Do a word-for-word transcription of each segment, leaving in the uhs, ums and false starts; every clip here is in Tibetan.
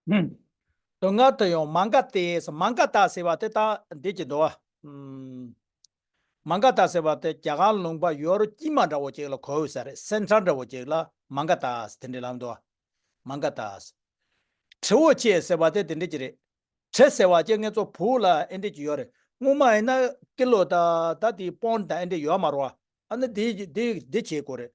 ཨུམ། དོན་ལྔ་དེ་ཡང་མ་ག་ཏེ་ཟེར། མ་ག་ཏ་ཟེར་བ་དེ་ད་འདི་གི་འདུག་བ། ཨུམ། མ་ག་ཏ་ཟེར་བ་དེ་རྒྱ་གར་ལུང་པ་ཡོ་རོབ་དཀྱིལ་མ་འདྲ་བོ་ཅིག་ལ་གོ་ཡོད་ས་རེད། སེན་ཊར་འདྲ་བོ་ཅིག་ལ་མ་ག་ཏ་ཟེར་དེ་འདྲའི་ལབ་འདུག་བ། མ་ག་ཏ་ཟེར། དྲི་བོ་ཆེ་ཟེར་བ་དེ་དེ་འདྲ་ཅིག་རེད། དྲི་ཟེར་བ་ཅིག་ངེད་ཚོ་བོད་ལ་ཨེ་འདྲ་ཅིག་ཡོད་རེད། སྔོན་མ་ཡིན་ན་ཀི་ལོ་དང་ད་དེ་པོན་དང་ཨེ་འདྲ་ཡོད་མ་རེད་བ། ཨ་ནི་དེ་དེ་དེ་བྱེད་དགོས་རེད།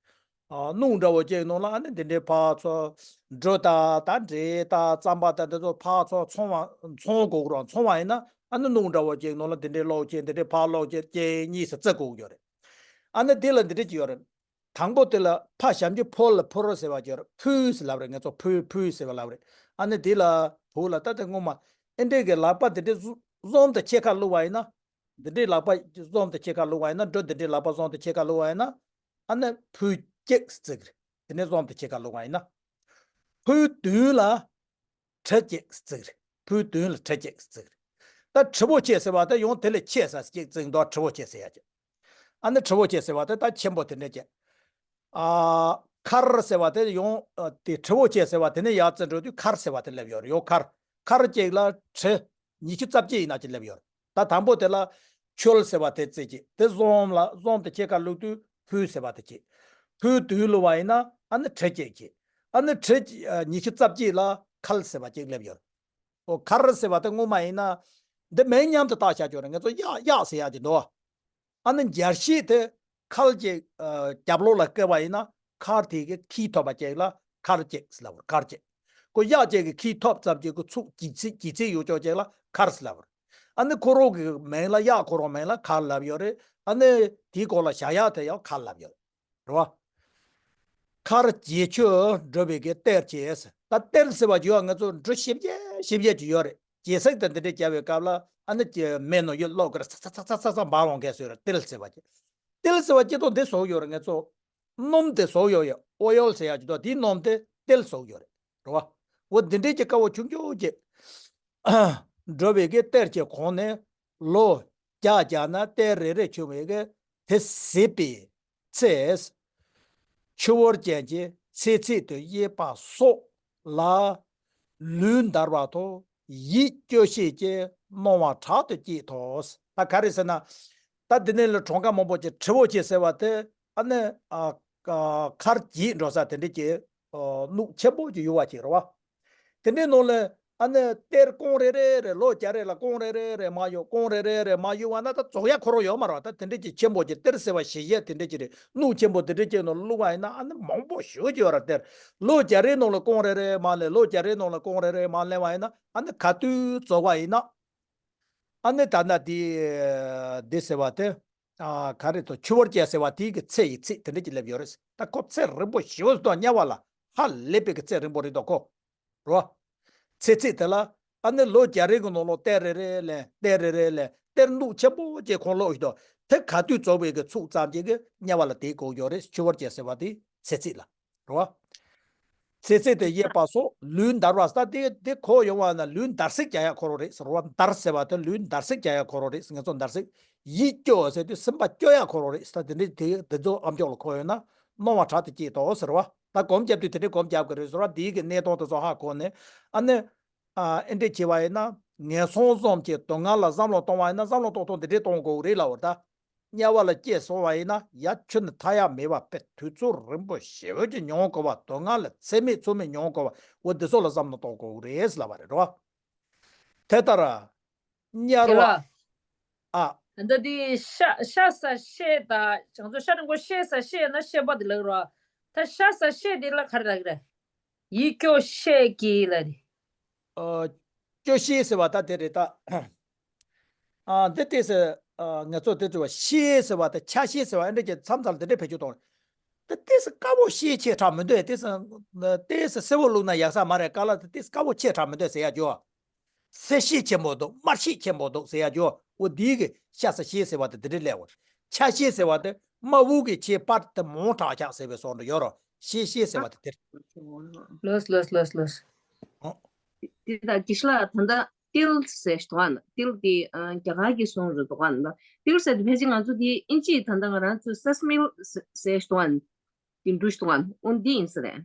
ཨ། སྣུག་འདྲ་བོ་ཅིག་ནང་ལ་ཨ་ནི་དེ་འདྲའི་ཕར་ཚུར་སྦྲུལ་དང་ད་འདྲེ་དང་རྩམ་པ་དང་དེ་ཚོ་ཕར་ཚུར་འཚོང་བ་འཚོང་དགོས་རེད། འཚོང་བ་ཡིན་ན་ཨ་ནི་སྣུག་འདྲ་བོ་ཅིག་ནང་ལ་དེ་འདྲའི་སློག་ཅིག་དེ་འདྲའི་ཕར་སློག་ཅིག་གཅིག་གཉིས་སུ་བརྩི་དགོས་ཀྱི་ཡོད་རེད། ཨ་ནི་དེ་ལ་འདི་འདྲ་ཅིག་ཡོད་རེད། དང་པོ་དེ་ལ་ཕ་ཞབས་ཀྱུ་ཕོ་ལ་ཕུ་རུ་ཟེར་བ་ཅིག་ཡོད་རེད། ཕུ་ཟེར་ལབ་རེད། ངེད་ཚོ་ཕུ་ཕུ་ཟེར་བ་ལབ་རེད། ཨ་ནི་དེ་ལ་བོད་ལ་ད་ལྟ་སྔོན་མ་ཨེ་འདྲའི་གི་ལག་པ་དེ་འདྲའི་གཟོ་གཟོམ་དུ་ཕྱེད་ཀ་བླུགས་པ་ཡིན་ན། འདི་འདྲའི་ལག་པ་གཟོམ་དུ་ཕྱེད་ཀ་བླུགས་པ་ཡིན་ན། སྦྲུལ་འདི་འདྲའི་ལག་པ་གཟོམ་དུ་ཕྱེད་ཀ་བླུགས་པ་ཡིན་ན། ཨ་ནི་ཕུ་གཅིག་བརྩི་གི་རེད། དེ་ནས་གཟོམ་དུ་ཕྱེད་ཀ་བླུགས་པ་ཡིན་ན། ཕུ་བདུན་ལ་དྲི་གཅིག་བརྩི་གི་རེད། ཕུ་བདུན་ལ་དྲི་གཅིག་བརྩི་གི་རེད། ད་དྲི་བོ་ཆེ་ཟེར་བ་དེ་ཡང་དེ་ལས་ཆེ་ས་གཅིག་བརྩི་གི་འདུག་དྲི་བོ་ཆེ་ཟེར་ཡ་ཅིག་ཨ་ནི་དྲི་བོ་ཆེ་ཟེར་བ་དེ་ད་ཆེན་པོ་དེ་འདྲ་ཅིག་ཨ། མཁར་ཟེར་བ་དེ་ཡང་ཨ། དེ་དྲི་བོ་ཆེ་ཟེར་བ་དེ་ནས་ཡར་བརྩི་འགྲོ་དུས་མཁར་ཟེར་བ་དེ་སླེབས་ཡོད་རེད། ཡང་མཁར། མཁར་གཅིག་ལ་དྲི་ཉི་ཤུ་རྩ་གཅིག་ཡིན་ན་ཅིག་སླེབས་ཡོད་རེད། ད་དང་པོ་དེ་ལ་ཁྱོལ་ཟེར་བ་དེ་བརྩི་གཅིག་དེ་གཟོམ་ལ་གཟོམ་དུ་ཕྱེད་ཀ་བླུགས་དུས་ཕུ་ཟེར་བ་དེ་གཅིག་ཕུ་བདུན་བླུགས་པ་ཡིན་ན་ཨ་ནི་དྲི་གཅིག་གཅིག་ཨ་ནི་དྲི་ཉི་ཤུ་རྩ་གཅིག་ལ་ཁལ་ཟེར་བ་གཅིག་སླེབས་ཡོད་རེད། ཨོ། མཁར་ཟེར་བ་དེ་སྔོན་མ་ཡིན་ན་འདི་མིང་མཉམ་དུ་བཏགས་བཞག་ཡོད་རེད། ངེད་ཚོ་གཡག་གཡག་ཟེར་ཡག་ཅིག་འདུག་ཨ་ནི་འཇར་ཤིག་དེ་ཁལ་གཅིག་ཨ། རྒྱབ་ལོགས་ལ་བཀལ་བ་ཡིན་ན་མཁར་དེ་གི་ཁྱི་ཐོབ་པ་ཅིག་ལ་མཁར་གཅིག་ཟེར་ལབ་པ་རེད། མཁར་གཅིག་ཁོ་གཡག་གཅིག་གི་ཁྱི་ཐོབ་ཙམ་གྱི་ཁོ་ཚུགས་ལྗིད་ཚད་ལྗིད་ཚད་ཡོད་ཅོག་ཅིག་ལ་མཁར་ཟེར་ལབ་པ་རེད། ཨ་ནི་ཁོ་རང་གི་མིང་ལ་གཡག་ཁོ་རང་མིང་ལ་མཁར་ལབ་ཡོད་རེད། ཨ་ནི་དེའི་སྐོར་ལ་བཞག་ཡག་དེ་ཡང་མཁར་ལབ་ཡོད་རེད། རེད་བ། མཁར་བརྗིད་ཆུ་འགྲོ་བའི་གི་གཏེར་ཆེ། ད་གཏེར་ཟེར་བ་ཡོད་ང་ཚོ་འབྲུ་ཞིབ་རྒྱས་ཞིབ་རྒྱས་ཅིག་ཡོད་རེད། རྒྱལ་སྲིད་དང་འདི་འདྲ་རྒྱག་པའི་སྐབས་ལ་ཨ་ནི་ཀྱི་མེ་ནང་ཡོད་ལོག་གི་ར་ཚ་ཚ་ཚ་ཚ་ཚ་འབར་འོང་མཁན་བཟོས་ར་གཏེར་ཟེར་བ་ཀྱི། གཏེར་ཟེར་བ་སྤྱི་ཐོག་འདི་བཟོ་ཡོད་རེད། ང་ཚོ་སྣུམ་དེ་བཟོ་ཡོད་ཡོད་ཨོ་ཡོལ་ཟེར་ཡ་ཅིག་འདུག་དེའི་སྣུམ་དེ་གཏེར་བཟོ་ཡོད་རེད། རེད་བ། འོ་འདི་འདྲའི་ཀྱི་དཀའ་བ་ཆུང་ཆུང་ཅིག་འགྲོ་བའི་གི་གཏེར་གྱི་གོང་ནས་ལོ་བརྒྱ་བརྒྱ་ན་གཏེར་རེ་རེ་ཆུང་བའི་གི་དེ་ཟད་པའི་ཚེ། ཆུ་བུར་ཅན་གྱི་ཚེ་ཚད་དུ་དབྱེ་བ་སོགས་ལ་ལུས་འདར་བ་དང་ཡིད་སྐྱོ་ཤས་ཀྱིས་སྣང་བ་དྲག་ཏུ་སྐྱེས་ཏོ། ད་ག་རེ་ཟེར་ན། ད་འདི་ནས་ལ་གྲངས་ཀ་མང་པོ་ཅིག་དྲི་བོ་ཆེ་ཟེར་བ་དེ་ཨ་ནི་ཨ། མཁར་བརྗིད་འགྲོ་ས་དེ་འདྲ་ཅིག་སྣུག་ཆེན་པོ་ཅིག་ཡོད་པ་ཅིག་རེད་བ། དེ་འདྲའི་ནང་ལ་ཨ་ནི་གཏེར་རྐང་རེ་རེ་རེ་ལོ་བརྒྱ་རེ་ལ་རྐང་རེ་རེ་རེ་མར་གཡུག་རྐང་རེ་རེ་རེ་མར་གཡུག་པ་ན་ད་རྫོགས་ཡ་ཁོ་རང་ཡོད་མ་རེད་བ། ད་དེ་འདྲ་ཅིག་ཆེན་པོ་ཅིག་གཏེར་ཟེར་བ་ཞེ་ཡས་དེ་འདྲ་ཅིག་རེད། སྣུག་ཆེན་པོ་དེ་འདྲ་ཅིག་ནང་བླུགས་པ་ཡིན་ན་ཨ་ནི་མང་པོ་ཞེ་པོ་ཅིག་ཡོད་རེད། གཏེར་ལོ་བརྒྱ་རེའི་ནང་ལ་རྐང་རེ་རེ་མར་སླེབས། ལོ་བརྒྱ་རེའི་ནང་ལ་རྐང་རེ་རེ་མར་སླེབས་པ་ཡིན་ན་ཨ་ནི་ག་དུས་རྫོགས་པ་ཡིན་ན་ཨ་ནི་ད་ན་དེ་དེ་ཟེར་བ་དེ། ཨ། ག་རེ་ཐོག་ཆུ་བུར་ཅན་ཟེར་བ་དེའི་གི་ཚེ་ཡི་ཚད་དེ་འདྲ་ཅིག་སླེབས་ཡོད་རེད། ད་ཁོ་ཚེ་རིང་པོ་ཞེ་པོ་ཞིག་དང་དམྱལ་བ་ལ་ཧ་ལས་པའི་གི་ཚེ་རིང་པོ་རེད་དོ་ཁོ། རོ། ཚེ་ཚད་དེ་ལ་ཨ་ནི་ལོ་བརྒྱ་རེ་གི་ནང་ལོགས་གཏེར་རེ་རེ་ལེན། གཏེར་རེ་རེ་ལེན། གཏེར་སྣུག་ཆེན་པོ་ཅིག་ཁོང་ལོག་ཡོད་དོ། དེ་ག་དུས་རྫོགས་པའི་གི་ཚུགས་ཙམ་ཅིག་གི་དམྱལ་བ་ལ་དེ་གོ་ཡོད་རེད། ཆུ་བུར་ཅན་ཟེར་བ་དེའི་ཚེ་ཚད་ལ། རོ། ཚེ་ཚད་དུ་དབྱེ་བ་སོགས་ལུས་འདར་བ་ཟེར་དེ་དེ་གོ་ཡོང་བ་ན་ལུས་འདར་སིག་རྒྱག་ཡ་ཁོ་རང་རེད་ཟེར་བ། འདར་ཟེར་བ་དེ་ལུས་འདར་སིག་རྒྱག་ཡ་ཁོ་རང་རེད་ཟེར། ངེད་ཚོ་འདར་སིག་ཡིད་སྐྱོ་ཟེར་དུས་སེམས་པ་སྐྱོ་ཡ་ཁོ་རང་རེད་ཟེར། དེ་འདྲའི་དེ་དེ་ཚོ་ཨམ་ཅོག་ལ་གོ་ཡོད་ན་སྣང་བ་དྲག་ཏུ་སྐྱེས་ཏོ་ཟེར་བ། ད་སྒོམ་རྒྱབ་དུས་དེ་འདྲའི་སྒོམ་རྒྱབ་ཀྱི་རེད་ཟེར་བ། དེའི་གི་གནས་སྟངས་དེ་ཚོ་ཧ་གོ་ནས་ཨ་ནི། ཨ། ཨེ་འདྲས་བྱས་པ་ཡིན་ན་ངན་སོང་གསུམ་གྱི་སྡུག་བསྔལ་ལ་བསམ་བློ་གཏོང་བ་ཡིན་ན་བསམ་བློ་གཏོང་སྟངས་འདི་འདྲས་གཏོང་དགོས་རེད་ལབ་པ་རེད་ད། དམྱལ་བ་ལ་སྐྱེས་སོང་བ་ཡིན་ན་ཡར་ཁྱོན་ནས་ཐར་ཡག་མེད་པ་དཔེ་དུས་ཚོད་རིང་པོ་ཞེ་པོ་ཅིག་མྱོང་དགོས་པ། སྡུག་བསྔལ་ལ་ཚད་མེད་ཚོད་མེད་མྱོང་དགོས་པ། འོ་འདི་ཚོ་ལ་བསམ་བློ་གཏོང་དགོས་རེད་ལབ་པ་རེད་རོ། དེ་ལྟར་དམྱལ་བ། ཨ། ད་འདི་ཤ་ཤ་ཟ་ཤེས་དང་བྱང་ཆུབ་ཤ་རིང་པོ་ཤེས་ཟ་ཤེས་ན་ཤེས་པ་དེ་ལབ་རོ། ད་ཤ་ཟ་ཤེས་དེ་ལ་ག་རེ་ལབ་ཀྱི་རེད། ཡིད་སྐྱོ་ཤས་ཀྱིས་ལ་རེད། ཨ། སྐྱོ་ཤས་ཟེར་བ་ད་དེ་རེད་ད། ཨ། འདི་ལྟས་སུ། ཨ། ང་ཚོ་དེ་ཚོ་བ་ཤས་ཟེར་བ་དང་ཆ་ཤས་ཟེར་བ་ཨེ་འདྲ་ཅིག་མཚམས་མཚམས་ལ་དེ་འདྲ་བེད་སྤྱོད་གཏོང་། དེ་ལྟས་སུ་དཀར་པོ་ཤས་ཆེ་དྲགས་མི་འདུག་ལྟས་སུ། ལྟས་སུ་སེར་པོ་བླུགས་ན་ཡག་ས་མ་རེད། ཀ་ལ་དེ་ལྟས་སུ་དཀར་པོ་ཆེ་དྲགས་མི་འདུག་ཟེར་ཡ་ཅོ། སེར་ཤས་ཆེན་པོ་འདུག་དམར་ཤས་ཆེན་པོ་འདུག་ཟེར་ཡ་ཅོ། འོ་འདིའི་གི་ཤ་ཟ་ཤས་ཟེར་བ་དེ་དེ་འདྲ་ལས་འོ། ཆ་ཤས་ཟེར་བ་དེ་དམར་པོ་གི་ཆས་པར་དེ་མང་དྲགས་ཆགས་ཟེར་བའི་བཟོ་འདྲ་ཡོད་རོ། ཤས་ཤས་ཟེར་བ་དེ་དེ་རེད། ལོས་ལོས་ལོས་ལོས། ཨོ། དེ་ད་དགེ་བཤེས་ལགས་ད་ལྟ་ཏིལ་ཟེར་འདུག་ག་ཏིལ་དེ་ཨ་རྒྱ་གར་གྱི་གསུང་རེད་འདུག་ག་ད་ཏིལ་ཟེར་དེ་ཕལ་ཆེར་ང་ཚོ་དེ་ཨིན་ཇིའི་ད་ལྟ་ང་རང་ཚོའི་ས་སི་མིལ་ཟེར་འདུག་ག་དེ་འབྲུ་ཞིག་འདུག་ག་འོ་འདི་ཡིན་ས་རེད།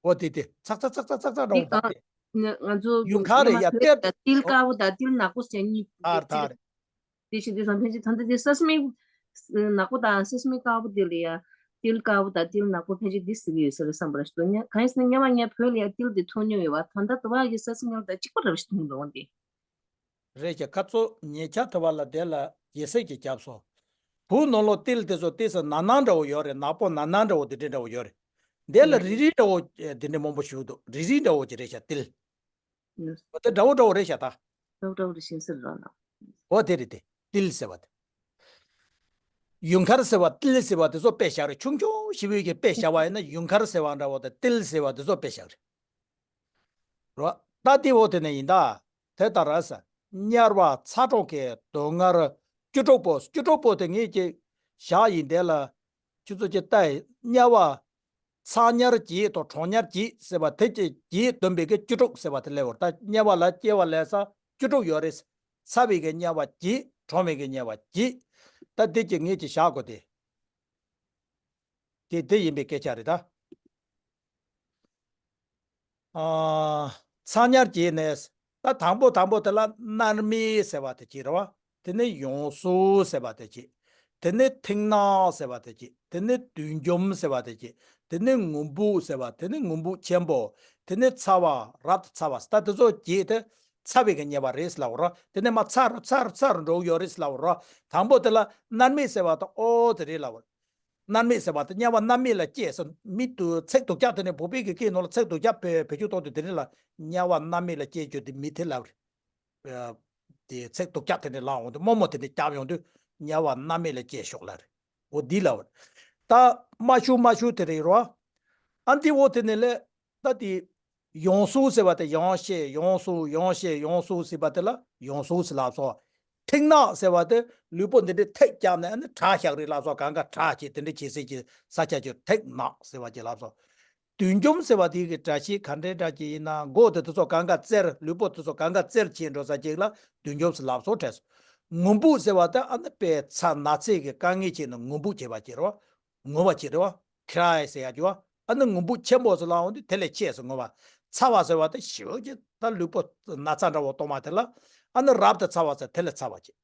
འོ་དེ་དེ་ཚག་ཚག་ཚག་ཚག་ཚག་ཚག་འདྲ་བོ་འདུག་དེ། ང་ཚོ་ཡུངས་ཁ་རེད་ཡ། གཏེར་ཏིལ་དཀར་པོ་དང་ཏིལ་ནག་པོ་ཟེར་གཉིས། ཨར་ཐ་རེད། དེ་བཞིན་དུ་བསམ་ཕན་ཆད་ད་ལྟ་དེ་ས་སྨན་ནག་པོ་དང་ས་སྨན་དཀར་པོ་དེ་ལ་ཡ་ཏིལ་དཀར་པོ་དང་ཏིལ་ནག་པོ་ཕལ་ཆེར་འདི་ཟེར་གྱི་ཡོད་ས་རེད་བསམ་པ་རེད། ཤི་ཏོ་ཉ་གང་ཡིན་ཟེར་ན་སྔོན་མ་ངས་བོད་ལ་ཡ་ཏིལ་དེ་འཐུང་མྱོང་ཡོད་པ། ད་ལྟ་དུ་བ་གི་ས་སྨན་ལ་ད་གཅིག་པ་རེད་པ་ཞིག་འཐུང་འགྲོ་འོང་དེ། རེད་ཤག་ཁ་ཚོ་ཉེ་ཆར་དུ་བ་ལ་དེ་ལ་ཡེ་སེ་གི་རྒྱབ་སོ། བུ་ནོར་ལོ་ཏིལ་དེ་ཚོ་ཏིལ་ས་ནག་ནག་འདྲ་བོ་ཡོད་རེད། ནག་པོ་ནག་ནག་འདྲ་བོ་དེ་འདྲ་འདྲ་བོ་ཡོད་རེད། འདི་ལ་རིལ་རིལ་འདྲ་བོ་དེ་འདྲ་མང་པོ་ཞིག་འདུག་རིལ་རིལ་འདྲ་བོ་ཅིག་རེད་ཤག་ཏིལ། ཨུ། འོ་དེ་འདྲ་བོ་འདྲ་བོ་རེད་ཤག་ད། འདྲ་བོ་འདྲ་བོ་རེད་ཤག་ཟེར་རོགས་གནང་། འོ་དེ་རེད་དེ། ཏིལ་ཟེར་བ་དེ། ཡུངས་ཁ་ཟེར་བ་ཏིལ་ཟེར་བ་དེ་ཚོ་དཔེ་བཞག་རེད། ཆུང་ཆུང་ཞེ་པོ་གི་དཔེ་བཞག་པ་ཡིན་ན་ཡུངས་ཁ་ཟེར་བ་འདྲ་བོ་དང་ཏིལ་ཟེར་བ་དེ་ཚོ་དཔེ་བཞག་རེད། རོ། ད་དེ་འོ་དེ་ནས་ཡིན་ད། དེ་ལྟར་ཟེར། དམྱལ་བ་ཚ་གྲང་གི་སྡུག་བསྔལ་བཅུ་དྲུག་པོ། བཅུ་དྲུག་པོ་དེ་ངེད་ཀྱི་བཞག་ཡིན་དེ་ལ། ཁྱོད་ཚོ་ཀྱི་ལྟ་ཡི། དམྱལ་བ། ཚ་དམྱལ་བརྒྱད་དང་གྲང་དམྱལ་བརྒྱད་ཟེར་བ་དེ་ཀྱི་བརྒྱད་བསྡོམས་པའི་གི་བཅུ་དྲུག་ཟེར་བ་དེ་སླེབས་པ་རེད། ད་དམྱལ་བ་ལ་སྐྱེ་བ་ལེན་ས་བཅུ་དྲུག་ཡོད་རེད། ཚ་བའི་གི་དམྱལ་བ་བརྒྱད། གྲང་བའི་གི་དམྱལ་བ་བརྒྱད། ད་དེ་ཀྱི་ངེད་ཀྱི་བཞག་དགོས་དེ། དེ་དེ་ཡིན་པའི་སྐད་ཆ་རེད་ད། ཨ། ཚ་དམྱལ་བརྒྱད་ནས། ད་དང་པོ་དང་པོ་དེ་ལ་མནར་མེད་ཟེར་བ་དེ་གཅིག་རེད་བ། དེ་ནས་ཡོངས་སུ་ཟེར་བ་དེ་གཅིག་དེ་ནས་མཐིང་ནག་ཟེར་བ་དེ་གཅིག་དེ་ནས་བདུད་འཇོམས་ཟེར་བ་དེ་གཅིག་དེ་ནས་ངུ་འབོད་ཟེར་བ། དེ་ནས་ངུ་འབོད་ཆེན་པོ། དེ་ནས་ཚ་བ། རབ་ཏུ་ཚ་བ། ད་དེ་ཚོ་བརྒྱད་དེ་ཚ་བའི་གི་དམྱལ་བ་རེད་ཟེར་ལབ་པ་རེད། དེ་ནས་མར་ཚ་རུ་ཚ་རུ་ཚ་རུ་འགྲོ་གི་ཡོད་རེད་ཟེར་ལབ་པ་རེད། དང་པོ་དེ་ལ་མནར་མེད་ཟེར་བ་དང་ཨོ་དེ་རེད་ལབ་པ་རེད། མནར་མེད་ཟེར་བ་དེ་དམྱལ་བ་མནར་མེད་ལ་སྐྱེས་ཟེར། མི་དུ་ཚིག་སྡུག་ཅག་དེ་ནས་བོད་པའི་གི་སྐད་ནང་ལ་ཚིག་སྡུག་ཅག་བེད་བེད་སྤྱོད་གཏོང་དུས་དེ་རིང་ལ་དམྱལ་བ་མནར་མེད་ལ་སྐྱེས་རྒྱུ་དེ་མི་དེ་ལབ་རེད། དེ་ཚིག་སྡུག་ཅག་དེ་འདྲ་ལབ་འོང་དུས། རྨོ་མོ་དེ་འདྲ་རྒྱབ་ཡོང་དུས་དམྱལ་བ་མནར་མེད་ལ་སྐྱེས་ཤོག་ལབ་རེད། འོ་འདི་ལབ་རེད། ད་མ་ཤུ་མ་ཤུ་དེ་རེད་རོ། ཨ་འདི་འོ་དེ་ནས་ལས། ད་དེ། ཡོངས་སུ་ཟེར་བ་དེ་ཡང་ཤེས་ཡོངས་སུ་ཡང་ཤེས་ཡོངས་སུ་ཟེར་བ་དེ་ལ་ཡོངས་སུ་ཟེར་ལབ་སོ། མཐིང་ནག་ཟེར་བ་དེ་ལུས་པོ་འདི་འདྲའི་ཐིག་བརྒྱབ་ནས་ཨ་ནི་བྲག་བཞག་རེད་ལབ་སོ། གང་ག་བྲག་ཅིག་དེ་འདྲ་བྱེད་སྲིད་ཀྱི་ས་ཆ་ཅིག་ཐིག་ནག་ཟེར་བ་ཅིག་ལབ་སོ། བདུད་འཇོམས་ཟེར་བ་དེ་གི་སྒྲ་ཤེས་ག་འདྲའི་སྒྲ་ཅིག་ཡིན་ན། མགོ་དེ་དེ་ཚོ་གང་ག་བཙིར། ལུས་པོ་དེ་ཚོ་གང་ག་བཙིར་བྱས་འགྲོ་ས་ཅིག་ལ་བདུད་འཇོམས་ཟེར་ལབ་སོ་བྲལ་སོ། ངུ་འབོད་ཟེར་བ་དེ་ཨ་ནི་དཔེ་ཚ་ན་ཚས་ཀྱི་དཀའ་ངལ་ཅིག་ནི་ངུ་འབོད་བྱེད་པ་ཅིག་རེད་བ། ངུ་བ་ཅིག་རེད་བ། ཁི་རའི་ཟེར་ཡ་ཅིག་བ། ཨ་ནི་ངུ་འབོད་ཆེན་པོ་ཟེར་ལབ་འོང་དུས་དེ་ལས་ཆེས་སུ་ངུ་བ། ཚ་བ་ཟེར་བ་དེ་ཞེ་པོ་ཅིག་ད་ལུས་པོ་ན་ཚ་འདྲ་བོ་གཏོང་བ་དེ་ལ་ཨ་ནི་རབ་ཏུ་ཚ་བ་ཟེར། དེ་ལས་ཚ་བ་ཅིག་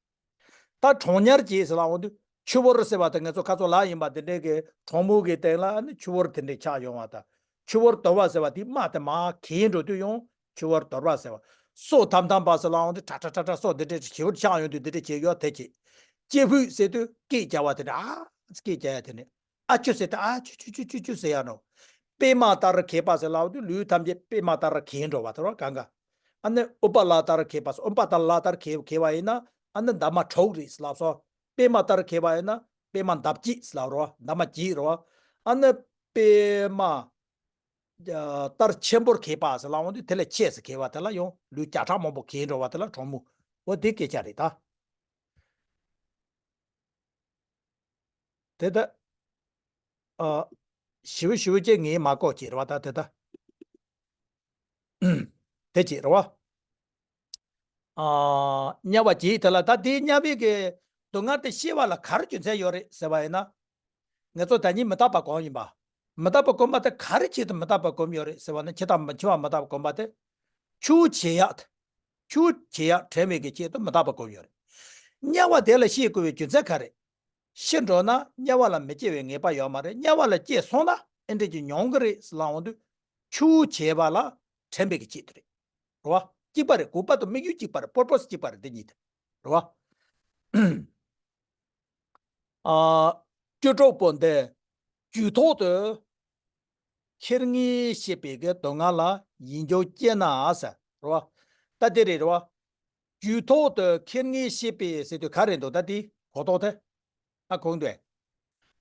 ད་གྲང་དམྱལ་བརྒྱད་ཟེར་ལབ་འོང་དུས་ཆུ་བུར་ཟེར་བ་དེ་ང་ཚོ་ཁ་ཚོ་ལ་ཡིན་པ་དེ་འདྲའི་གི་གྲང་མོ་གི་སྟེང་ལ་ཨ་ནི་ཆུ་བུར་དེ་འདྲའི་ཆགས་ཡོང་བ་དང་། ཆུ་བུར་དོར་བ་ཟེར་བ་དེ་རྨ་དེ་མར་གྱེས་འགྲོ་དུས་ཡང་ཆུ་བུར་དོར་བ་ཟེར་བ། སོ་ཐམ་ཐམ་པ་ཟེར་ལབ་འོང་དུས་ཁྲ་ཁྲ་ཁྲ་ཁྲ་སོ་འདི་འདྲའི་ཞེ་པོ་ཆགས་ཡོང་དུས་འདི་འདྲའི་བྱེད་ཡོད་དེ་ཅི། སྐྱེ་ཕོས་ཟེར་དུས་སྐད་རྒྱག་པ་དེ་འདྲ། ཨ་སྐད་རྒྱག་ཡ་དེ་ནི། ཨ་ཆུ་ཟེར་ཏེ་ཨ་ཆུ་ཆུ་ཆུ་ཆུ་ཆུ་ཟེར་ཡ་ནོ། པད་མ་ལྟར་གྱེས་པ་ཟེར་ལབ་དུས་ལུས་ཐམས་ཅད་པད་མ་ལྟར་གྱེས་འགྲོ་བ་དེ་རོ་གང་ག་ཨ་ནི་ཨུཏྤ་ལ་ལྟར་གྱེས་པ་ཟེར། ཨུཏྤ་ལ་ལྟར་གྱེས་གྱེས་པ་ཡིན་ན་ཨ་ནི་འདབ་མ་དྲུག་རེད་ཟེར་ལབ་སོ། པད་མ་ལྟར་གྱེས་པ་ཡིན་ན་པད་མ་འདབ་བརྒྱད་ཟེར་ལབ་རོ། འདབ་མ་བརྒྱད་རོ། ཨ་ནི་པད་མ་ལྟར་ཆེན་པོར་གྱེས་པ་ཟེར་ལབ་འོང་དུས་དེ་ལས་ཆེས་སུ་གྱེས་པ་དེ་ལ་ཡང་ལུས་བརྒྱ་ཕྲག་མང་པོ་གྱེས་འགྲོ་བ་དེ་ལ་གྲང་མོ། འོ་དེ་སྐད་ཆ་རེད་ད། དེ་ལྟ། ཨ། ཞི་བ་ཞི་བ་ཅན་ངས་མ་གོ་ཅེས་རེད་བ་ད་དེ་ལྟ། དེ་ཅེས་རེད་བ། ཨ། དམྱལ་བ་ཅེས་དེ་ལ་ད་དེའི་དམྱལ་བའི་གི་སྡུག་བསྔལ་དེ་ཤེས་པ་ལ་ག་རེ་རྒྱུ་མཚན་ཡོད་རེད་ཟེར་བ་ཡིན་ན། ང་ཚོ་ད་ཉིད་མི་རྟག་པ་སྒོམ་ཡིན་པ། མི་རྟག་པ་སྒོམ་པ་དེ་ག་རེ་ཆེད་དུ་མི་རྟག་པ་སྒོམ་ཡོད་རེད་ཟེར་བ་ན་འཆི་དང་མི་འཆི་བ་མི་རྟག་པ་སྒོམ་པ་དེ། ཆོས་བྱེད་ཡག་ཆོས་བྱེད་ཡག་དྲན་པའི་གི་ཆེད་དུ་མི་རྟག་པ་སྒོམ་ཡོད་རེད། དམྱལ་བ་དེ་ལ་སྐྱེ་དགོས་པའི་རྒྱུ་མཚན་ག་རེ། ཤི་འགྲོ་ན་དམྱལ་བ་ལ་མི་སྐྱེ་བའི་ངེས་པ་ཡོད་མ་རེད། དམྱལ་བ་ལ་སྐྱེས་སོང་ན་ཨེ་འདྲ་ཅིག་མྱོང་གི་རེད་ལབ་འོང་དུས། ཆོས་བྱེད་པ་ལ་དྲན་པའི་གི་ཆེད་དུ་རེད། རེད་བ། གཅིག་པ་རེད། དགོས་པ་དང་དམིགས་ཡུལ་གཅིག་པ་རེད། པར་པོ་སི་གཅིག་པ་རེད། འདི་གཉིས་དེ། རེད་བ། ཨ། བཅུ་དྲུག་པོ་འདི། རྒྱུད་ཐོག་ཏུ། ཁེར་ངེས་ཤེས་པའི་གི་སྡུག་བསྔལ་ལ་ཡིད་འཇོག་སྐྱེས་ན་ཟེར། རེད་བ། ད་དེ་རེད། རེད་བ། རྒྱུད་ཐོག་ཏུ་ཁེར་ངེས་ཤེས་པའི་ཟེར་དུས་ག་རེ་འདུག་ད་དེ་གོ་རྟོགས་དེ། ཨ་གོང་དུ།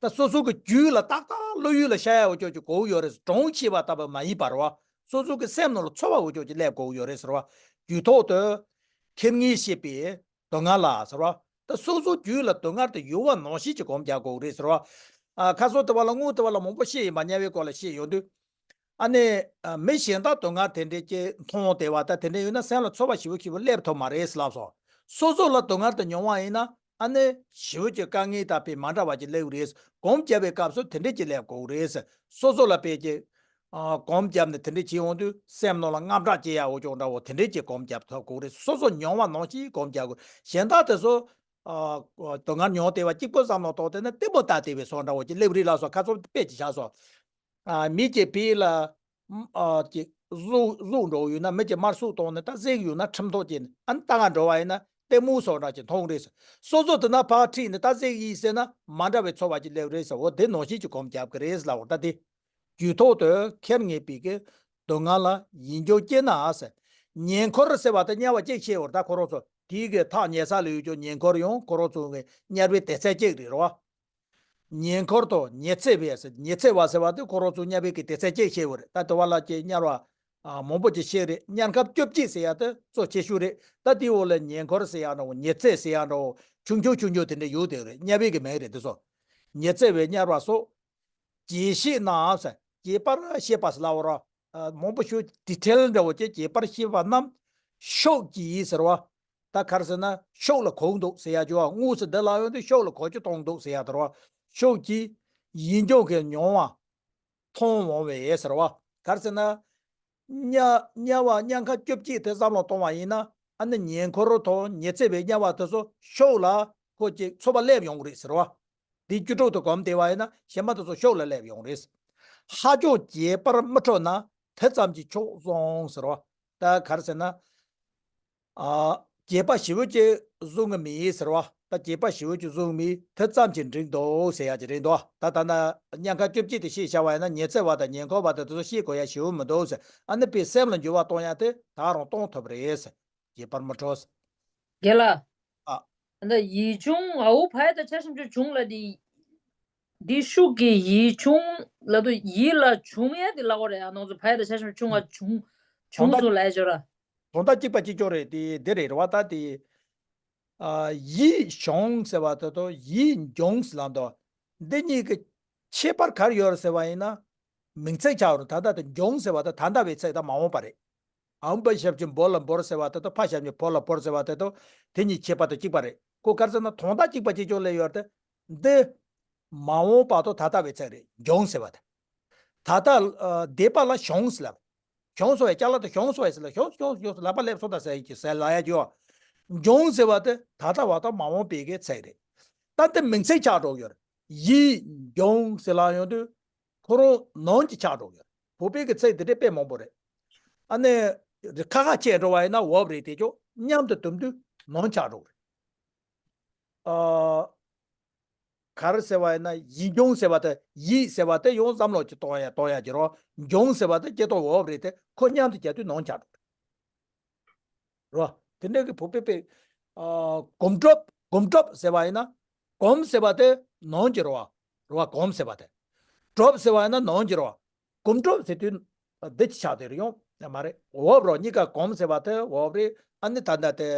ད་སོ་སོ་གི་རྒྱུད་ལ་ཏག་ཏག་བློ་ཡུལ་ལ་ཤར་ཡ་འོ་ཅོག་ཅིག་གོ་གི་ཡོད་རེད། གྲོང་ཁྱེར་བ་ལྟ་བུ་མ་ཡིན་པ་རེད་བ། སོ་སོ་གི་སེམས་ནང་ལ་ཚོར་བ་འོ་ཅོག་ཅིག་སླེབས་དགོས་ཀྱི་ཡོད་རེད་ཟེར་བ། རྒྱུད་ཐོག་ཏུ་ཁེར་ངེས་ཤེས་པའི་སྡུག་བསྔལ་ལ་ཟེར་བ། ད་སོ་སོ་རྒྱུད་ལ་སྡུག་བསྔལ་དེ་ཡོད་པ་ནང་བཞིན་གྱི་སྒོམ་རྒྱག་དགོས་ཀྱི་རེད་ཟེར་བ། ཨ་ཁ་སང་དེ་བ་ལ་སྔོན་དེ་བ་ལ་མང་པོ་བཤད་ཡིན་པ། དམྱལ་བའི་སྐོར་ལ་བཤད་ཡོང་དུས། ཨ་ནི། ཨ་མི་གཞན་དག་སྡུག་བསྔལ་དེ་འདྲས་ཀྱི་མཐོང་བདེ་བ་དང་དེ་འདྲས་ཡོད་ན་སེམས་ལ་ཚོར་བ་ཞེ་པོ་ཞེ་པོ་སླེབས་ཐུབ་མ་རེད་ཟེར་ལབ་སོང་། སོ་སོ་ལ་སྡུག་བསྔལ་དེ་མྱོང་བ་ཡིན་ན་ཨ་ནི་ཞེ་པོ་ཅིག་དཀའ་ངལ་དང་དཔེ་མ་འདྲ་བ་ཅིག་སླེབས་རེད། སྒོམ་རྒྱབ་པའི་སྐབས་སུ་དེ་འདྲས་ཅིག་སླེབས་དགོས་རེད། སོ་སོ་ལ་དཔེ་ཅིག་ ཨ་སྒོམ་བརྒྱབ་ནས་དེ་འདྲ་བྱེད་ཡོང་དུས་སེམས་ནང་ལ་དངངས་སྐྲག་སྐྱེ་ཡ་འོ་ཅོག་འདྲ་བོ་དེ་འདྲ་ཅིག་སྒོམ་བརྒྱབ་ཐུབ་དགོས་རེད། སོ་སོ་མྱོང་བ་ནང་བཞིན་སྒོམ་བརྒྱབ་དགོས། གཞན་དག་དེ་ཚོ་ཨ་སྡུག་བསྔལ་མྱོང་བསྡད་པ་གཅིག་པོ་བསམ་བློ་གཏོང་བསྡད་ན་གཏི་མུག་ལྟ་བསྡད་པའི་བཟོ་འདྲ་བོ་ཅིག་སླེབས་རེད་ལགས་སོ། ཁ་ཚོན་དཔེ་ཅིག་བཞག་སོང་། ཨ་མི་གཅིག་བོད་ལ་ཨ་ཅིག་གཟུགས་གཟུགས་འགྲོ་ཡོད་ན། མི་གཅིག་དམར་གསུག་བཏང་ནས་ད་གཟིགས་ཡོད་ན་ཁྲིམས་ཐོག་ཅིག་ཨ་ནི་ལྟ་ག་འགྲོ་བ་ཡིན་ན་གཏི་མུག་བཟོ་འདྲ་ཅིག་མཐོང་རེད་ཟེར། སོ་སོ་དེ་ན་ཕར་ཁྲིད་ནས་ད་གཟིགས་ཡིན་ཟེར་ན་མ་འདྲ་བའི་ཚོར་བ་ཅིག་སླེབས་རེད་ཟེར། འོ་དེ་ནང་བཞིན་གྱི་སྒོམ་རྒྱབ་ཀྱི་རེད་ཟེར་ལབ་པ་ད་དེ། རྒྱུད་ཐོག་ཏུ་ཁྱེར་ངེས་པའི་གི་སྡུག་བསྔལ་ལ་ཡིད་འབྱུང་སྐྱེས་ནའང་ཟེར། ཉེ་འཁོར་ཟེར་བ་དེ་དམྱལ་བ་གཅིག་བཤད་ཡོད་རེད། ད་ཁོ་རང་ཚོ་དེའི་གི་ཐག་ཉེ་ས་ལ་ཡོད་ཀྱང་ཉེ་འཁོར་ཡང་ཁོ་རང་ཚོ་གི་དམྱལ་བའི་སྡེ་ཚན་གཅིག་རེད་རོ། ཉེ་འཁོར་དང་ཉི་ཚེ་བ་ཟེར། ཉི་ཚེ་བ་ཟེར་བ་དེ་ཁོ་རང་ཚོ་དམྱལ་བའི་གི་སྡེ་ཚན་གཅིག་བཤད་ཡོད་རེད། ད་དེ་བ་ལ་ཀྱི་དམྱལ་བ་ཨ་མང་པོ་ཅིག་བཤད་རེད། དམྱལ་ཁམས་བཅོ་བརྒྱད་ཟེར་ཡ་དེ་གཙོ་ཆེ་ཤོས་རེད། ད་དེའི་འོག་ལ་ཉེ་འཁོར་ཟེར་ཡ་འདྲ་བོ་ཉི་ཚེ་ཟེར་ཡ་འདྲ་བོ་ཆུང་ཆུང་ཆུང་ཆུང་དེ་འདྲ་ཡོད་དེ་རེད། དམྱལ་བའི་གི་མིང་རེད་དེ་ཚོ། ཉི་ཚེ་བའི་དམྱལ་བ་སོགས། རྒྱས་ཤེས་ནའང་ཟེར། རྒྱས་པར་ཤེས་པ་ཟེར་ལབ་པ་ར། ཨ་མང་པོ་ཞིག་ཌི་ཊེལ་འདྲ་བོ་ཅིག་རྒྱས་པར་ཤེས་པ་རྣམས་ཤུགས་ཀྱིས་ཟེར་བ། ད་ག་རེ་ཟེར་ན་ཤུགས་ལ་གོམས་འདུག་ཟེར་ཡ་ཅིག་ཡོད། དངོས་སུ་འདི་ལ་ཡོང་དུས་ཤུགས་ལ་གོ་ཆ་གཏོང་འདུག་ཟེར་ཡ་དེ་རེད་བ། ཤུགས་ཀྱིས་ཡིད་འབྱུང་གི་མྱོང་བ་མཐོང་འོང་བས་ཟེར་བ། ག་རེ་ཟེར་ན། དམྱལ་དམྱལ་བ་དམྱལ་ཁམས་བཅོ་བརྒྱད་དེ་བསམ་བློ་གཏོང་བ་ཡིན་ན། ཨ་ནི་ཉེ་འཁོར་དང་ཉི་ཚེ་བའི་དམྱལ་བ་དེ་ཚོ་ཤུགས་ལ་ཁོ་ཅིག་ཚོར་བ་སླེབས་ཡོང་གི་རེད་ཟེར་བ། འདི་བཅུ་དྲུག་ཏུ་གོམས་བསྡད་པ་ཡིན་ན་གཞན་པ་དེ་ཚོ་ཤུགས་ལ་སླེབས་ཡོང་རེད། ཧ་ཅང་རྒྱས་པར་མི་འཕྲོ་ན་དེ་ཙམ་གྱིས་ཆོག་གསུངས་ཟེར་བ། ད་ག་རེ་ཟེར་ན། ཨ་རྒྱས་པ་ཞེ་པོ་ཅིག་བཟུང་གི་མེད་ཟེར་བ། ད་རྒྱས་པ་ཞེ་པོ་ཅིག་བཟུང་མེད། དེ་ཙམ་གྱིས་འགྲིག་འདུག་ཟེར་ཡ་ཅིག་རེད་འདུག་ད་ད་ན་དམྱལ་ཁམས་བཅོ་བརྒྱད་དེ་ཤེས་བྱ་བ་ཡིན་ན་ཉི་ཚེ་བ་དང་ཉེ་འཁོར་བ་དང་དེ་ཚོ་ཤེས་དགོས་ཡ་ཞེ་པོ་མི་འདུག་ཟེར། ཨ་ནི་དཔེ་སེམས་ལ་འགྱུར་བ་གཏོང་ཡ་དེ་ད་རུང་གཏོང་ཐུབ་རེད་ཟེར། རྒྱས་པར་མི་འཕྲོ་ཟེར། རྒན་ལགས། ཨ། ད་ཡིད་འབྱུང་ཨའུ་བྷ་ཡ་ད་ཆ་ཤམ་ཆུ་འབྱུང་ལ་དེ། འདི་ཤུགས་ཀྱིས་ཡིད་འབྱུང་ལ་དུ་ཡིད་ལ་འབྱུང་ཡས་དེ་ལ་གོ་རེད། ཨ་ནང་ཚོ་བྷ་ཡ་ད་ཆ་ཤམ་ཆུ་འབྱུང་བ་འབྱུང་འབྱུང་སོང་ལ་ཡ་ཅོ་ར། དོན་དག་གཅིག་པ་གཅིག་ཀྱང་རེད་དེ་འདི་རེད་རེད་བ། ད་དེ་ཨ་ཡིད་བྱུང་ཟེར་བ་དེ་དང་ཡིད་འབྱུང་ཟེར་ལབ་འདུག་འདི་གཉིས་ཀྱི་ཁྱད་པར་ག་རེ་ཡོད་རེད་ཟེར་བ་ཡིན་ན། མིང་ཚིག་ཆགས་རུང་ད་ལྟ་དེ་འབྱུང་ཟེར་བ་དེ་ད་ལྟ་བའི་ཚིག་དང་མ་འོངས་པ་རེད། ཨམ་བ་ཞབས་ཀྱུ་འབོ་ལ་འབོར་ཟེར་བ་དེ་དང་ཕ་ཞབས་ཀྱུ་བོ་ལ་བོར་ཟེར་བ་དེ་དང་དེ་གཉིས་ཁྱད་པར་དང་གཅིག་པ་རེད། ཁོ་ག་རེ་ཟེར་ན་དོན་དག་གཅིག་པ་གཅིག་ཀྱང་ལས་ཡོད་རེད་དེ། འདི་མ་འོངས་པ་དང་ད་ལྟ་བའི་ཚིག་རེད། འབྱུང་ཟེར་བ་དེ། ད་ལྟ་ཨ་འདས་པ་ལ་བྱུང་ཟེར་ལབ། བྱུང་སོང་བས་ཅ་ལག་དེ་བྱུང་སོང་བས་ཟེར་ལ་བྱུང་བྱུང་བྱུང་ལག་པ་སླེབས་སོང་ད་ཟེར་གྱི་ཟེར་ལ་ཡ་ཅོ། འབྱུང་ཟེར་བ་དེ་ད་ལྟ་བ་དང་མ་འོངས་པའི་གི་ཚིག་རེད། ད་དེ་མིང་ཚིག་ཆགས་འགྲོ་ཡོད་རེད། ཡིད་འབྱུང་ཟེར་ལ་ཡོང་དུས་ཁོ་རང་ནང་གི་ཆགས་འགྲོ་ཡོད་རེད། བོད་པའི་གི་ཚིག་དེ་འདྲ་དཔེ་མང་པོ་རེད། ཨ་ནི་ཁ་ཁ་ཆད་འགྲོ་བ་ཡིན་ན་འོབ་རེད་དེ་ཅོ་མཉམ་དུ་འདུམ་དུས་ནང་ཆགས་འགྲོ་རེད། ཨ། ག་རེ་ཟེར་བ་ཡིན་ན་ཡིད་འབྱུང་ཟེར་བ་དེ་ཡིད་ཟེར་བ་དེ་ཡང་བསམ་བློ་ཅིག་གཏོང་ཡ་གཏོང་ཡ་གྱི་རོ། འབྱུང་ཟེར་བ་དེ་སྐྱེ་སྟོབས་འོབ་རེད་དེ་ཁོ་མཉམ་དུ་བྱ་དུས་ནང་ཆགས་འགྲོ་རེད། རོ། དེ་འདྲ་གི་བོད་པའི་པའི་ཨ་གོམས་གྲུབ་གོམས་གྲུབ་ཟེར་བ་ཡིན་ན། གོམས་ཟེར་བ་དེ་ནང་གི་རོ། རོ་གོམས་ཟེར་བ་དེ། གྲུབ་ཟེར་བ་ཡིན་ན་ནང་གི་རོ། གོམས་གྲུབ་ཟེར་དུས་འདི་ཅི་ཆགས་དེ་རེད་ཡོང་ཡ་མ་རེད། འོབ་རོ་གཉིས་ཀ་གོམས་ཟེར་བ་དེ་འོབ་རེད། ཨ་ནི་ད་ལྟ་དེ་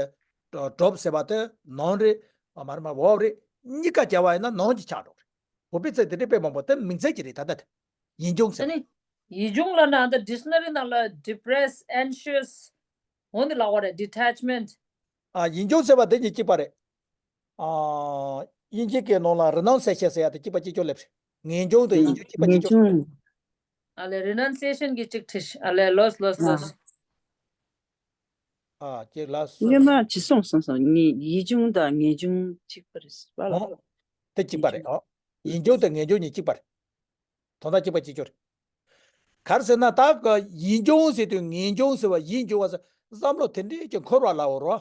གྲུབ་ཟེར་བ་དེ་ནང་རེད། མ་རེད་མ་འོབ་རེད། གཉིས་ཀ་བྱ་བ་ཡིན་ན་ནང་གི་ཆགས་འགྲོ་རེད། བོད་པའི་ཚིག་དེ་འདྲའི་དཔེ་མང་པོ་དེ་མིང་ཚིག་ཅིག་རེད། ད་ལྟ་དེ་ཡིད་འབྱུང་ཟེར་ཨ་བ་ནི། ཡིད་འབྱུང་ལ་ན་ད་ཌིག་ཤ་ན་རི་ནང་ལ་depressed, anxious འོ་འདི་ལབ་པ་རེད། detachment ཨ་ཡིད་འབྱུང་ཟེར་བ་དེ་གཉིས་གཅིག་པ་རེད། ཨ་དབྱིན་ཇི་སྐད་ནང་ལ་renunciation ཟེར་ཡ་དེ་གཅིག་པ་གཅིག་ཀྱང་སླེབས་རེད། ངེས་འབྱུང་དང་ཡིད་འབྱུང་གཅིག་པ་གཅིག་ཀྱང་སླེབས་རེད། ཨ་ལས་renunciation གི་གཅིག་ཁྲིད་ཨ་ལས་ལོས་ལོས་ལོས། ཨ་ཅིག་ལ་སོ། སྔོན་མ་ཅི་གསུངས་སོང་སོང་ངེས་ཡིད་འབྱུང་དང་ངེས་འབྱུང་གཅིག་པ་རེད་པ་ལ། ཨོ། དེ་གཅིག་པ་རེད། ཨོ། ཡིད་འབྱུང་དང་ངེས་འབྱུང་གཉིས་གཅིག་པ་རེད། དོན་དག་གཅིག་པ་གཅིག་ཀྱང་རེད། ག་རེ་ཟེར་ན་ད་ག་ཡིད་འབྱུང་ཟེར་དུས་ངེས་འབྱུང་ཟེར་བ་ཡིད་འབྱུང་བ་ཟེར་བསམ་བློ་དེ་འདྲའི་ཀྱི་འཁོར་བ་ལ་འོ་རོ།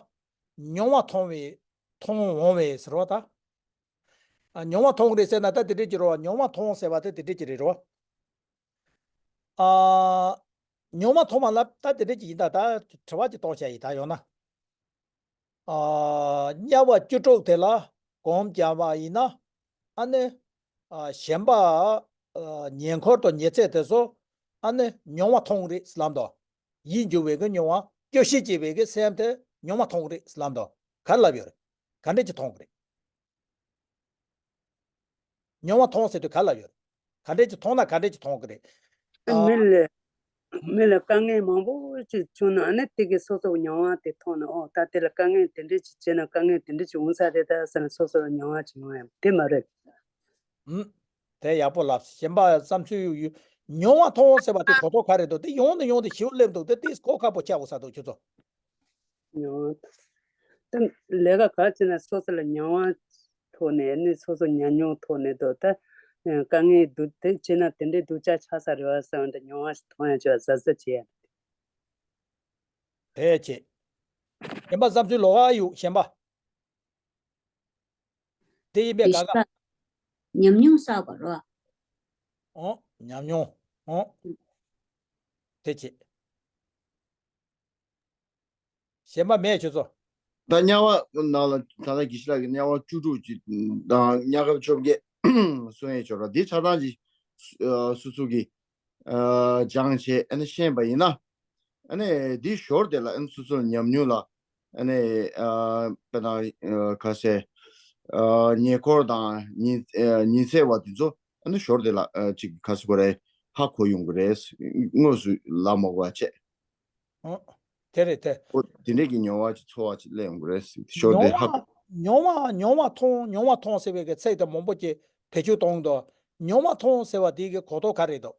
མྱོང་བ་མཐོང་བའི་མཐོང་འོང་བའི་ཟེར་བ་ད། ཨ་མྱོང་བ་མཐོང་རེད་ཟེར་ན་ད་དེ་འདྲའི་ཀྱི་རོ། མྱོང་བ་མཐོང་ཟེར་བ་དེ་དེ་འདྲའི་ཀྱི་རེད་རོ། ཨ་མྱོང་བ་མཐོང་བ་ལ་ད་དེ་འདྲའི་ཀྱི་ཡིན་ད་ད་དྲི་བ་ཅིག་གཏོང་བྱ་ཡིན་ད་ཡོང་ན། ཨ་དམྱལ་བ་བཅུ་དྲུག་དེ་ལ་གོམས་བརྒྱབ་པ་ཡིན་ན། ཨ་ནི་ཨ་གཞན་པ་ཨ་ཉེ་འཁོར་དང་ཉི་ཚེ་དེ་ཚོ་ཨ་ནི་མྱོང་བ་མཐོང་རེད་ལབ་འདུག་ཡིད་འགྱུ་བའི་གི་མྱོང་བ། སྐྱོ་ཤས་སྐྱེ་བའི་གི་སེམས་དེ་མྱོང་བ་མཐོང་རེད་ལབ་འདུག་ག་རེ་ལབ་ཡོད་རེད། ག་འདྲས་ཀྱི་མཐོང་གི་རེད། མྱོང་བ་མཐོང་ཟེར་དུས་ག་ལ་ཡོད། ག་འདྲས་ཀྱི་མཐོང་ན་ག་འདྲས་ཀྱི་མཐོང་གི་རེད། ཨ། མི་ལ་མི་ལ་དཀའ་ངལ་མང་པོ་ཅིག་བྱུང་ན་ཨ་ནི་དེ་གི་སོ་སོ་མྱོང་བ་དེ་མཐོང་ན་ཨོ་ད་དེ་ལ་དཀའ་ངལ་དེ་འདྲས་ཅིག་བྱས་ན་དཀའ་ངལ་དེ་འདྲས་ཅིག་འོང་ས་རེད་ད་ཟེར་ན་སོ་སོ་ལ་མྱོང་བ་ཅིག་ཡོང་ཡ་དེ་མ་རེད། ཨུམ། དེ་ཡག་པོ་ལབ། གཞན་པ་བསམ་ཚུལ་ཡོད་ མྱོང་བ་མཐོང་ཟེར་བ་དེ་གོ་རྟོགས་ག་རེ་འདུག་དེ་ཡོང་དུ་ཡོང་དུ་ཞིབ་སླེབས་འདུག་དེ་དེས་གོ་ཁག་པོ་ཆགས་འོ་ས་འདུག་ཁྱོད་ཚོ། མྱོང་བ། ད་ལས་ཀ་ག་བྱེད་ན་སོ་སོ་ལ་མྱོང་བ་ཐོག་ནས་ནི་སོ་སོ་ཉམས་མྱོང་ཐོག་ནས་འདུག་ད་དཀའ་ངལ་འདུག་དེ་བྱས་ན་དེ་འདྲའི་སྡུག་ཅག་ཆགས་ས་རེད་བ་བསམ་ད་མྱོང་བ་ཞིག་མཐོང་ཡ་བྱས་ཟ་ཟ་བྱེད་ཡ། དེ་བྱེད། གཞན་པ་བསམ་ཚུལ་ལོགས་ཀ་ཡོད་གཞན་པ། དེ་ཡིན་པའི་དགའ་དགའ། ཉམས་མྱོང་བསགས་པ་རོ། ཨོ་ཉམས་མྱོང་། ཨོ། དེ་བྱེད། གཞན་པ་མེད་ཁྱོད་ཚོ། ད་དམྱལ་བ་ནང་ལ་ད་ལྟ་དགེ་བཤེས་ལགས་ཀྱིས་དམྱལ་བ་བཅུ་དྲུག་ཅིག་དང་དམྱལ་ཁམས་བཅོ་བརྒྱད་གསུང་ཡས་ཆོག་ར་འདི་ཆ་ཚང་ཅིག་སོ་སོ་གིས་སྦྱངས་བྱས་ཨ་ནི་ཤེས་པ་ཡིན་ན། ཨ་ནི་འདི་ཞོར་དེ་ལ་ཨ་ནི་སོ་སོའི་ཉམས་མྱོང་ལ་ཨ་ནི་དཔེར་ན་ཁ་ཤས་ཉེ་འཁོར་དང་ཉེ་ཉེ་ཚན་བ་དེ་ཚོ་ཨ་ནི་ཞོར་དེ་ལ་ཅིག་ཁ་སོ་གོ་རེད་ཧ་གོ་ཡོང་གི་རེད། དངོས་སུ་ལབ་མ་དགོས་པ་བྱས། ཨོ། དེ་རེད་དེ། ཨོ་དེ་འདྲས་ཀྱི་མྱོང་བ་ཅིག་ཚོར་བ་ཅིག་སླེབས་ཡོང་གི་རེད་ཟེར་ཞོར་དེ་མྱོང་ཧ། བ་མྱོང་བ་མྱོང་བ་མཐོང་མྱོང་བ་མཐོང་ཟེར་བའི་གི་ཚིག་དེ་མང་པོ་ཅིག་བེད་སྤྱོད་གཏོང་འདུག་མྱོང་བ་མཐོང་ཟེར་བ་དེའི་གི་གོ་རྟོགས་ག་རེ་འདུག་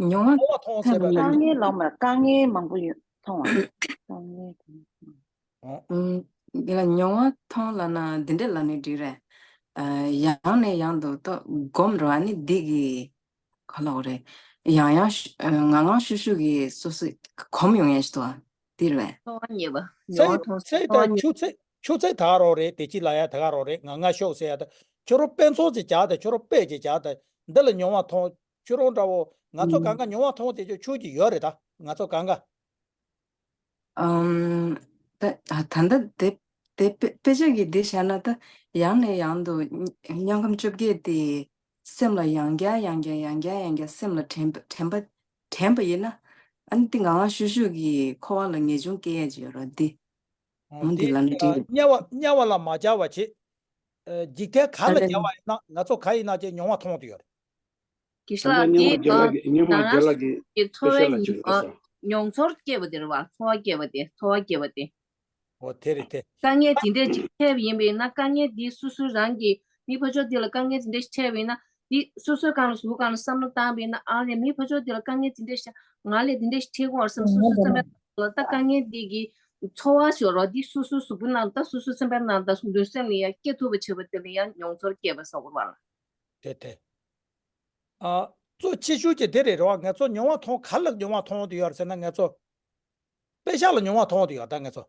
མྱོང་བ། མྱོང་བ་མཐོང་ཟེར་བ་དེ་དཀའ་ངལ་ལ་མ་དཀའ་ངལ་མང་པོ་ཡོད་མཐོང་བ་དཀའ་ངལ་དེ། ཨོ། ཨུམ། འདི་ལ་མྱོང་བ་མཐོང་ལབ་ན་འདི་འདྲས་ལབ་ནས་འགྲིག་རེད། ཨ། ཡང་ནས་ཡང་དུ་ཏོ་སྒོམ་འགྲོ་བ་ནི་འདི་གི་ག་ལབ་དགོས་རེད། ཡང་ཡང་ཤུ་ཨ། ངང་ངང་ཤུགས་ཤུགས་ཀྱིས་སོ་སོ་གོམས་ཡོང་ཡ་ཞིག་འདུག་བ། འདི་རེད། ཚོར་བ་རྙེད་པ། མྱོང་བ་མཐོང་ཚེ་ཚེ་ཚོར་བ་དང་རྙེད་ཆུ་ཚད་ཆུ་ཚད་ད་ག་རང་རེད། དེ་གཅིག་ལ་ཡ་ད་ག་རང་རེད། ང་ང་ཤོག་ཟེར་ཡ་ད་ཁྱོད་རང་དཔེ་མཚོན་ཅིག་བྱ་ད་ཁྱོད་རང་དཔེ་ཅིག་བྱ་ད་འདི་ལ་མྱོང་བ་མཐོང་ཁྱོད་རང་འདྲ་བོ་ང་ཚོ་གང་ག་མྱོང་བ་མཐོང་དེ་ཚོ་ཆོས་ཀྱི་ཡོད་རེད། ད་ང་ཚོ་གང་ག་ཨམ། ད་ད་ལྟ་དེ་དེ་དཔེ་དཔེ་ཆ་གི་འདི་བཤད་ན་ད་ཡང་ནས་ཡང་དུ་དམྱལ་ཁམས་བཅོ་བརྒྱད་དེ་སེམས་ལ་ཡང་བསྐྱར་ཡང་བསྐྱར་ཡང་བསྐྱར་ཡང་བསྐྱར་སེམས་ལ་དྲན་པ་དྲན་པ་དྲན་པ་ཡིན་ན་ཨ་ནི་འདི་ངང་ངང་ཤུགས་ཤུགས་ཀྱིས་འཁོར་བ་ལ་ངེས་འབྱུང་སྐྱེ་ཡས་ཀྱི་ཡོད་རེད་འདི། འོ་འདི་འདི་ལ་ནི་དྲན་དམྱལ་བ་དམྱལ་བ་ལ་མ་སྦྱར་བ་བྱེད། འཇིག་རྟེན་ག་ལ་སྦྱར་བ་ཡིན་ན་ང་ཚོ་ག་ཡིན་ན་ཅེས་མྱོང་བ་མཐོང་དུ་ཡོད་རེད། དགེ་བཤེས་ལགས་འདི་ང་རང་ཚོའི་གི་འཚོ་བའི་མྱོང་ཚོར་སྐྱེས་པ་དེ་རེད་བ། ཚོར་བ་སྐྱེས་པ་དེ་ཚོར་བ་སྐྱེས་པ་དེ། འོ་དེ་རེད་དེ། དཀའ་ངལ་དེ་འདྲས་ཅིག་འཕྲད་པ་ཡིན་པས་ན་དཀའ་ངལ་འདི་སོ་སོ་རང་གི་མི་ཕར་ཕྱོགས་འདི་ལ་དཀའ་ངལ་དེ་འདྲས་ཞིག་འཕྲད་པ་ཡིན་ན་འདི་སོ་སོའི་སྒང་ལ་གཟུགས་སྒང་ལ་བསམ་བློ་བཏང་བས་ན་ཨ་ལས་མི་ཕར་ཕྱོགས་འདི་ལ་དཀའ་ངལ་དེ་འདྲས་ཤ་ང་ལས་དེ་འདྲས་ཞིག་འཕྲད་ཀྱི་ཡོད་རེད་བསམ་སོ་སོའི་བསམ་པའི་ནང་ལ་ད་དཀའ་ངལ་འདི་གི་ཚོར་བ་ཞིག་ཡོད་རེད་བ། འདི་སོ་སོའི་གཟུགས་པོའི་ནང་ལ་ད་སོ་སོའི་སེམས་པའི་ནང་ལ་ད་ལུས་སེམས་ལ་ཡང་སྐྱེ་ཐུབ་པ་བྱེད་པ་དེ་ལ་ཡང་མྱོང་ཚོར་སྐྱེས་པ་ཟེར་དགོས་རེད་བ་ལ། དེ་དེ། ཨ། གཙོ་ཆེ་ཤོས་ཀྱི་དེ་རེད་རེད་བ། ང་ཚོ་མྱོང་བ་མཐོང་ག་ལ་མྱོང་བ་མཐོང་དུ་ཡོད་རེད་ཟེར་ན་ང་ཚོ། དཔེ་ཆ་ལ་མྱོང་བ་མཐོང་དུ་ཡོད་ད་ང་ཚོ།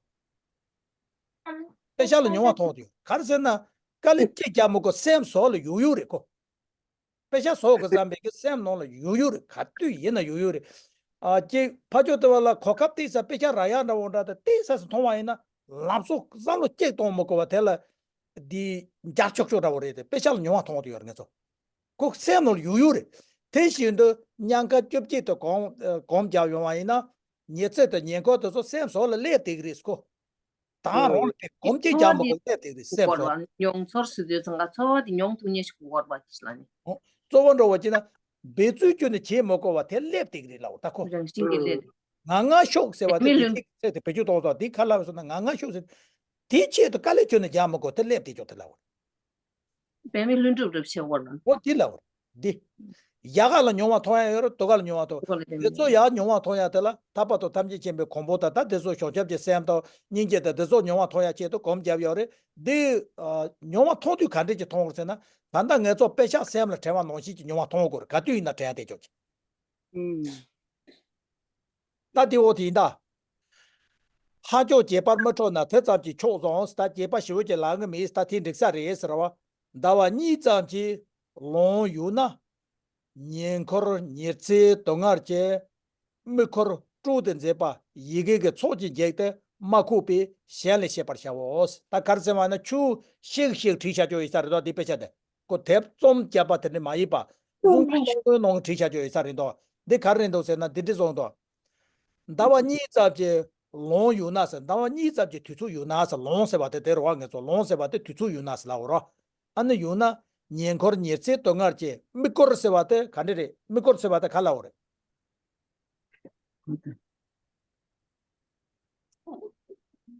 དཔེ་ཆ་ལ་མྱོང་བ་མཐོང་དུ་ཡོད་ག་རེ་ཟེར་ན། དཀའ་ལས་ཁྱེད་རྒྱག་མི་དགོས་སེམས་བཟོ་ལ་ཡོད་ཡོད་རེད་ཁོ། དཔེ་ཆ་བཟོ་དགོས་བསམ་པའི་གི་སེམས་ནང་ལ་ཡོད་ཡོད་རེད། ག་དུས་ཡིན་ན་ཡོད་ཡོད་རེད། ཨ་ཅེ་ཕ་ཆོས་ལྟ་བ་ལ་གོ་སྐབས་ཏིག་ས་དཔེ་ཆ་རག་ཡག་འདྲ་བོ་འདྲ་ད་ཏིག་ས་སུ་མཐོང་བ་ཡིན་ན་ལམ་སང་བསམ་བློ་གཅིག་གཏོང་མི་དགོས་པ་དེ་ལ་འདི་འཇགས་ཆོག་ཆོག་འདྲ་བོ་རེད་དེ་དཔེ་ཆ་ལ་མྱོང་བ་མཐོང་དུ་ཡོད་རེད་ང་ཚོ། ཁོ་སེམས་ནང་ལ་ཡོད་ཡོད་རེད། དེ་བཞིན་དུ་མྱང་ཁ་བཅོ་བརྒྱད་དུ་གོམ་གོམ་རྒྱག་ཡོང་བ་ཡིན་ན་ཉེ་ཚན་དུ་ཉེ་འཁོར་དེ་ཚོ་སེམས་སོགས་ལ་སླེབས་བསྡད་ཀྱི་རེད་ཁོ། དང་རོགས་ལ་དེ་གོམ་གཅིག་རྒྱག་མ་དགོས་སླེབས་བསྡད་ཀྱི་རེད་སེམས་སོགས་ལ། མྱོང་ཚོར་ཟེར་དུས་ཚང་ག་ཚོར་བ་དེ་མྱོང་ཐུབ་མཁན་ཞིག་དགོས་པ་ཞིག་ལ་ནི། ཨོ། གཙོ་བོ་འགྲོ་བ་ཅི་ན། འབད་རྩོལ་ཁྱོན་ནས་བྱེད་མ་དགོས་པ་དེ་སླེབས་བསྡད་ཀྱི་རེད་ལབ་ད་ཁོ། རང་བཞིན་གྱིས་སླེབས། ང་ང་ཤོག་ཟེར་བ་དེ་མི་དེ་ལུས་ཚིག་ཚིག་དེ་བེད་སྤྱོད་གཏོང་སོང་དེ་ཁ་ལབ་སོང་ན་ང་ང་ཤོག་ཟེར། དེའི་ཆེད་དུ་དཀའ་ལས་ཁྱོན་ནས་རྒྱག་མ་དགོས་དེ་སླེབས་བསྡད་ཆོག་དེ་ལབ། བན་མི་ལྷུན་གྲུབ་རབ་ཆེ་བོར་ལ། འོ་དེ་ལབ། འདི། ཡ་ག་ལ་མྱོང་བ་མཐོང་ཡ་ཡོད་རེད། དོ་ག་ལ་མྱོང་བ་མཐོང་། དོ་ག་ལ་དེ་དེ་ཚོ་ཡ་མྱོང་བ་མཐོང་ཡ་དེ་ལ་ཐར་པ་དང་ཐམས་ཅད་མཁྱེན་པའི་གོ་འཕང་དང་ད་དེ་ཚོ་བྱང་ཆུབ་ཀྱི་སེམས་དང་སྙིང་རྗེ་དང་དེ་ཚོ་མྱོང་བ་མཐོང་ཡ་ཆེད་དུ་གོམ་བརྒྱབ་ཡོད་རེད། འདི། མྱོང་བ་མཐོང་དུས་ག་འདྲས་ཀྱི་མཐོང་རེད་ཟེར་ན། ད་ལྟ་ང་ཚོ་དཔེ་ཆ་སེམས་ལ་དྲན་པ་ནང་བཞིན་གྱི་མྱོང་བ་མཐོང་དགོས་རེད། ག་དུས་ཡིན་ན་དྲན་ཡ་དེ་ཆོག་གི། ད་དེ་འོ་དེ་ཡིན་ད། ཧ་ཅང་བྱེད་པར་མི་སྤྲོ་ན་དེ་ཙམ་གྱིས་ཆོག་གསུངས། ད་བྱེད་པ་ཞེ་པོ་ཅིག་ལབ་གི་མེད། ད་དེ་འགྲིག་ས་རེད་ཟེར་བ། ཟླ་བ་གཉིས་ཙམ་གྱི་ལོང་ཡུག་ན། ཉེ་འཁོར་ཉེར་འཚེའི་སྡུག་བསྔལ་གྱིས། མིག་འཁོར་དཀྲུགས་ཏེ་མཛེས་པ་ཡི་གེ་གི་ཚོགས་ཀྱིས་འགེགས་ཏེ་མ་ཁུག་པས་གཞན་ལས་ཤེས་པར་བྱའོ། ད་ག་རེ་ཟེར་བ་ན་ཆུ་ཤིག་ཤིག་བྲིས་བཞག་ཆོག་ཡོད་ས་རེད་དོ་འདི་དཔེ་ཆ་དེ། ཁོ་དེབ་རྩོམ་བརྒྱབ་པ་དེ་འདྲ་མ་ཡིན་པ། གསུང་ཆོས་གཏོང་དགོས་ནང་བྲིས་བཞག་ཆོག་ཡོད་ས་རེད་དོ། འདི་ག་རེ་རེད་འདུག་ཟེར་ན་འདི་འདྲ་གསུངས་འདུག་ཟླ་བ་གཉིས་ཙམ་གྱི་ལོང་ཡུག་ན་ཟེར། ཟླ་བ་གཉིས་ཙམ་གྱི་དུས་ཚོད་ཡུག་ན་ཟེར། ལོང་ཟེར་བ་དེ་དེ་རེད་བ། ངེད་ཚོ་ལོང་ཟེར་བ་དེ་དུས་ཚོད་ཡུག་ན་ཟེར་ལབ་ཡོད་རེད། ཨ་ནི་ཡུག་ན་ཉེ་འཁོར་ཉེར་འཚེའི་སྡུག་བསྔལ་གྱིས། མིག་འཁོར་ཟེར་བ་དེ་ག་འདྲ་རེད། མིག་འཁོར་ཟེར་བ་དེ་ག་ལབ་ཡོད་རེད།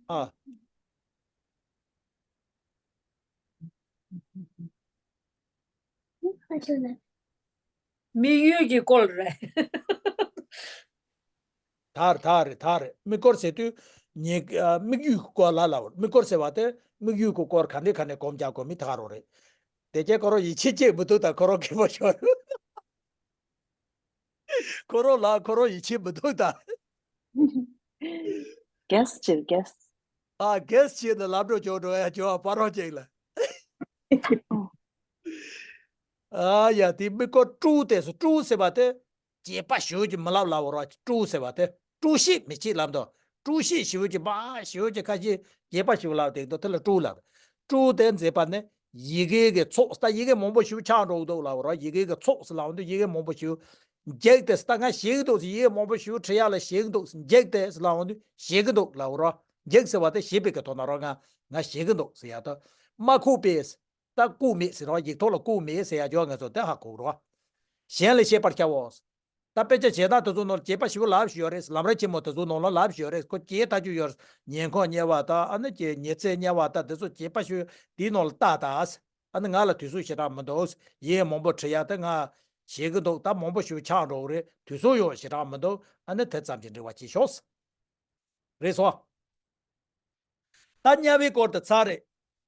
ཨ། དམིགས་ཡུལ་གྱི་སྐོར་རེད། ད་རེད་ད་རེད་ད་རེད། དམིགས་སྐོར་ཟེར་དུས་ཉེ་ཨ། དམིགས་ཡུལ་གྱི་སྐོར་ལ་ལབ། དམིགས་སྐོར་ཟེར་བ་དེ་དམིགས་ཡུལ་གྱི་སྐོར་ག་འདྲས་ག་འདྲས་སྒོམ་རྒྱག་དགོས་མིན་ད་ག་རང་རེད། དེ་རྗེས་ཁོ་རང་ཡིད་ཆེས་སྐྱེས་མི་འདུག་ད་ཁོ་རང་མཁས་པོ་ཤོར། ཁོ་རང་ལ་ཁོ་རང་ཡིད་ཆེས་མི་འདུག་ད། གེ་སི་བྱེད། གེ་སི། ཨ། གེ་སི་བྱེད་ནས་ལབ་འགྲོ་ཆོག་འགྲོ་ཡ་ཆོག་པ་རང་ཅིག་ལ། ཨ་ཡ། དེ་དམིགས་སྐོར་དཀྲུག་དེ་སོ། དཀྲུག་ཟེར་བ་དེ་དགྱེས་པ་ཞེ་པོ་ཅིག་མི་ལབ་ལབ་འོ་ར། དཀྲུག་ཟེར་བ་དེ་དཀྲུག་ཤིང་མི་བྱེད་ལབ་འདུག་དཀྲུག་ཤིང་ཞེ་པོ་ཅིག་མ་ཞེ་པོ་ཅིག་ཁ་ཤས་དགྱེས་པ་ཞེ་པོ་ལབ་དེ་འདུག་དེ་ལ་དཀྲུག་ལབ། དཀྲུག་དེ་མཛད་པ་ནི་ཡི་གེ་གི་ཚོགས། ད་ཡི་གེ་མང་པོ་ཞེ་པོ་ཆགས་འགྲོ་འདུག་ལབ་འོ་ར། ཡི་གེ་གི་ཚོགས་ཟེར་ལབ་འདུག་ཡི་གེ་མང་པོ་ཞེ་པོ། བགེགས་དེ་ད་ང་ཤེས་ཀྱི་འདུག་ཟེར། ཡི་གེ་མང་པོ་ཞེ་པོ་འབྲི་ཡག་ལ་ཤེས་ཀྱི་འདུག་ཟེར། བགེགས་དེ་ཟེར་ལབ་འོང་དུས་ཤེས་ཀྱི་འདུག་ལབ་རོ། བགེགས་ཟེར་བ་དེ་ཤེས་པའི་གི་དོན་དག་རོ། ང་ང་ཤེས་ཀྱི་འདུག་ཟེར་ཡག་ད། མ་ཁུགས་པས། ད་ཁུགས་མེད་ཟེར་རོ། ཡིག་ཐོག་ལ་ཁུགས་མེད་ཟེར་ཡག་ཅོ་ང་ཚོ་དེ་ཧ་གོ་རོ། གཞན་ལ་ཤེས་པར་བྱའོ། ད་དཔེ་ཆ་བྱེད་སྟངས་དེ་ཚོ་ནང་ལ་དགྱེས་པ་ཞེ་པོ་ལབ་བཞིན་ཡོད་རེད། ལམ་རིམ་ཆེན་མོ་དེ་ཚོ་ནང་ལ་ལབ་བཞིན་ཡོད་རེད། ཁོ་དགྱེས་ཐག་ཆོད་ཡོད་རེད། ཉལ་ཁང་དམྱལ་བ་དང་། ཨ་ནི་ཀྱི་ཉི་ཚེ་དམྱལ་བ་དང་དེ་ཚོ་དགྱེས་པ་ཞེ་པོ་དེའི་ནང་ལ་ལྟ་ད། ཨ་ནི་ང་ལ་དུས་ཚོད་ཞེ་དྲག་མི་འདུག་ཡི་གེ་མང་པོ་འབྲི་ཡག་དེ་ང་ཤེས་ཀྱི་འདུག་ད་མང་པོ་ཞེ་པོ་ཆགས་འགྲོ་གི་རེད། དུས་ཚོད་ཡང་ཞེ་དྲག་མི་འདུག་ཨ་ནི་དེ་ཙམ་གྱིས་འགྲིག་པ་བྱེད་ཤོག་རེད་སོ། ད་དམྱལ་བའི་སྐོར་དེ་ཚར་རེད།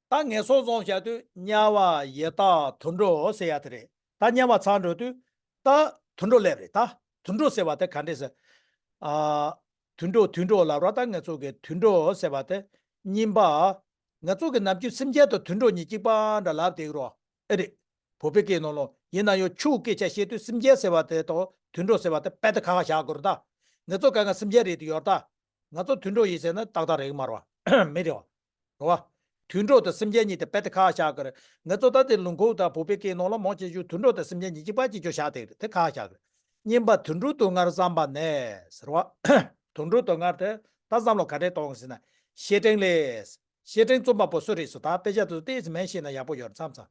ད་ངན་སོང་བཟུང་བྱ་དུས་དམྱལ་བ་ཡི་དྭགས་དུད་འགྲོ་ཟེར་ཡག་དེ་རེད། ད་དམྱལ་བ་ཚར་འགྲོ་དུས་ད་དུད་འགྲོ་སླེབས་རེད། ད་དུད་འགྲོ་ཟེར་བ་དེ་ག་འདྲས་ཟེར། ཨ། དུད་འགྲོ་དུད་འགྲོ་ལབ་ར། ད་ང་ཚོ་གི་དུད་འགྲོ་ཟེར་བ་དེ་གཉིས་པ། ང་ཚོ་གི་ནམ་རྒྱུན་སེམས་ཅན་དང་དུད་འགྲོ་གཉིས་གཅིག་པ་འདྲ་ལབ་བསྡད་ཀྱི་རོ། ཨེ་རེད། བོད་པའི་སྐད་ནང་ལོ་ཡིན་ན་ཡང་ཆོས་སྐད་ཆ་བཤད་དུས་སེམས་ཅན་ཟེར་བ་དེ་དང་དུད་འགྲོ་ཟེར་བ་དེ་དཔེ་དེ་ཁ་ཁ་བཞག་དགོས་རེད་ད། ང་ཚོ་ག་ག་སེམས་ཅན་རེད་དུ་ཡོད་ད། ང་ཚོ་དུད་འགྲོ་ཡིན་ཟེར་ན་ཏག་ཏག་རེད་མ་རེད་བ། མི་རེད་བ། རེད་བ། དུད་འགྲོ་དང་སེམས་ཅན་གཉིས་དེ་དཔེ་དེ་ཁ་ཁ་བཞག་དགོས་རེད། ང་ཚོ་ད་དེ་ལུང་ཁུག་དང་བོད་པའི་སྐད་ནང་ལ་མང་ཆེ་ཤོས་དུད་འགྲོ་དང་སེམས་ཅན་གཉིས་གཅིག་པ་གཅིག་གྱུར་བཞག་བསྡད་རེད། དེ་ཁ་ཁ་བཞག་དགོས་རེད། གཉིས་པ་དུད་འགྲོ་སྡུག་བསྔལ་བསམ་པ་ནས་ཟེར་བ། དུད་འགྲོ་སྡུག་བསྔལ་དེ་ད་བསམ་བློ་ག་འདྲས་གཏོང་ཟེར་ན། བཤེས་སྤྲིང་ལས། བཤེས་སྤྲིང་རྩོམ་པ་པོ་སུ་རེད་ཟེར། ད་དཔེ་ཆ་དེ་ཚོ་ཏོག་ཙམ་མར་ཤེས་ན་ཡག་པོ་ཡོད་རེད་མཚམས་མཚམས།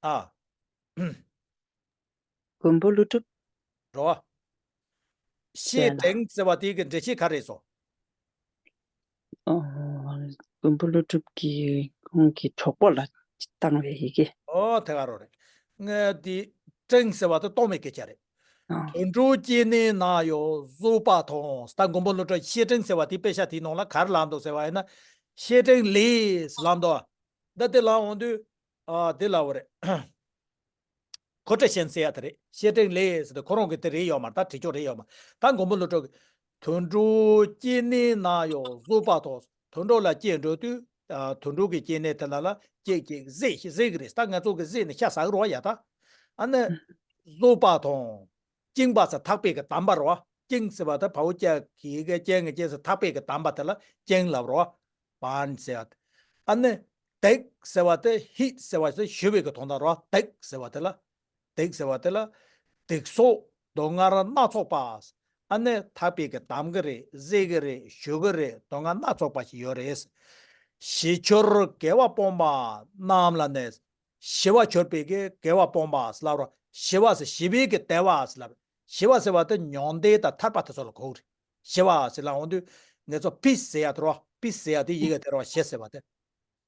ཨ། མགོན་པོ་ཀླུ་སྒྲུབ། རོ། བཤེས་སྤྲིང་ཟེར་བ་དེ་གི་འགྲེལ་བཤད་ག་རེ་སོང་། ཨོ། མགོན་པོ་ཀླུ་སྒྲུབ་ཀྱིས་ཁོང་གི་གྲོགས་པོ་ལ་བཏང་བའི་ཡི་གེ། ཨོ་དེ་ག་རང་རེད། ངས་དེ་སྤྲིང་ཟེར་བ་དེ་གཏོང་བའི་སྐད་ཆ་རེད། ཨ། དུད་འགྲོའི་སྐྱེ་གནས་ན་ཡང་གཟུགས་པ་མཐོང་། ད་མགོན་པོ་ཀླུ་སྒྲུབ་བཤེས་སྤྲིང་ཟེར་བ་དེ་དཔེ་ཆ་དེའི་ནང་ལ་ག་རེ་ལབ་འདུག་ཟེར་བ་ཡིན་ན། བཤེས་སྤྲིང་ལས་ལབ་འདུག་ད་དེ་ལབ་འོང་དུས། ཨ། དེ་ལབ་པ་རེད། ཁོ་ཏྲ་ཤན་ཟེར་ཡ་དེ་རེད། བཤེས་སྤྲིང་ལས་ཟེར་དུས་ཁོ་རང་གི་དེ་རེད་ཡོད་མ་རེད། ད་བྲིས་ཆོག་རེད་ཡོད་མ་རེད། ད་མགོན་པོ་ཀླུ་སྒྲུབ་ཀྱིས། དུད་འགྲོའི་སྐྱེ་གནས་ན་ཡང་གཟུགས་པ་མཐོང་། དུད་འགྲོ་ལ་སྐྱེ་འགྲོ་དུས། ཨ། དུད་འགྲོ་གི་སྐྱེ་གནས་དེ་ལ་ལ་སྐྱེ་སྐྱེ་གཟིགས་གཟིགས་གི་རེད། ད་ང་ཚོ་གི་གཟིགས་ནི་ཤ་ཟ་གི་རེད་བ་ཡ་ད། ཨ་ནི། གཟུགས་པ་མཐོང་། བཅིངས་པ་ཟེར་ཐག་པའི་གི་དམ་པ་རེད་བ། བཅིངས་ཟེར་བ་ད་བ་འོ་ཀྱ་གི་གི་ཅན་གི་ཅན་ཟེར་ཐག་པའི་གི་དམ་པ་དེ་ལ་བཅིངས་ལབ་རེད་བ། བན་ཟེར་བ། ཨ་ནི། དག་ཟེར་བ་དེ་ཧི་ཟེར་བ་ཟེར་ཞུ་བའི་གི་དོན་དག་རེད་བ། དག་ཟེར་བ་དེ་ལ། དག་ཟེར་བ་དེ་ལ། སྡིག་སོགས་སྡུག་བསྔལ་སྣ་ཚོགས་པ། ཨ་ནི་ཐག་པའི་གི་དམ་གི་རེད། གཟིགས་གི་རེད། ཞུ་གི་རེད། སྡུག་བསྔལ་སྣ་ཚོགས་པ་ཞིག་ཡོད་རེད། ཞི་ཁྱོད་དགེ་བ་སྤོང་བ་རྣམས་ལ་ནི། ཞི་བ་ཁྱོད་པའི་གི་དགེ་བ་སྤོང་བ་ཟེར་ལབ་རོ། ཞི་བ་ཟེར་ཞི་བའི་གི་བདེ་བ་ཟེར་ལབ། ཞི་བ་ཟེར་བ་དེ་མྱང་འདས་དང་ཐར་པ་དེ་ཚོ་ལ་གོ་གི་རེད། ཞི་བ་ཟེར་ལབ་འོང་དུས་ང་ཚོ་པིས་ཟེར་ཡ་དེ་རོ། པིས་ཟེར་ཡ་དེ་ཡི་གེ་དེ་རོ། ཞི་ཟེར་བ་དེ།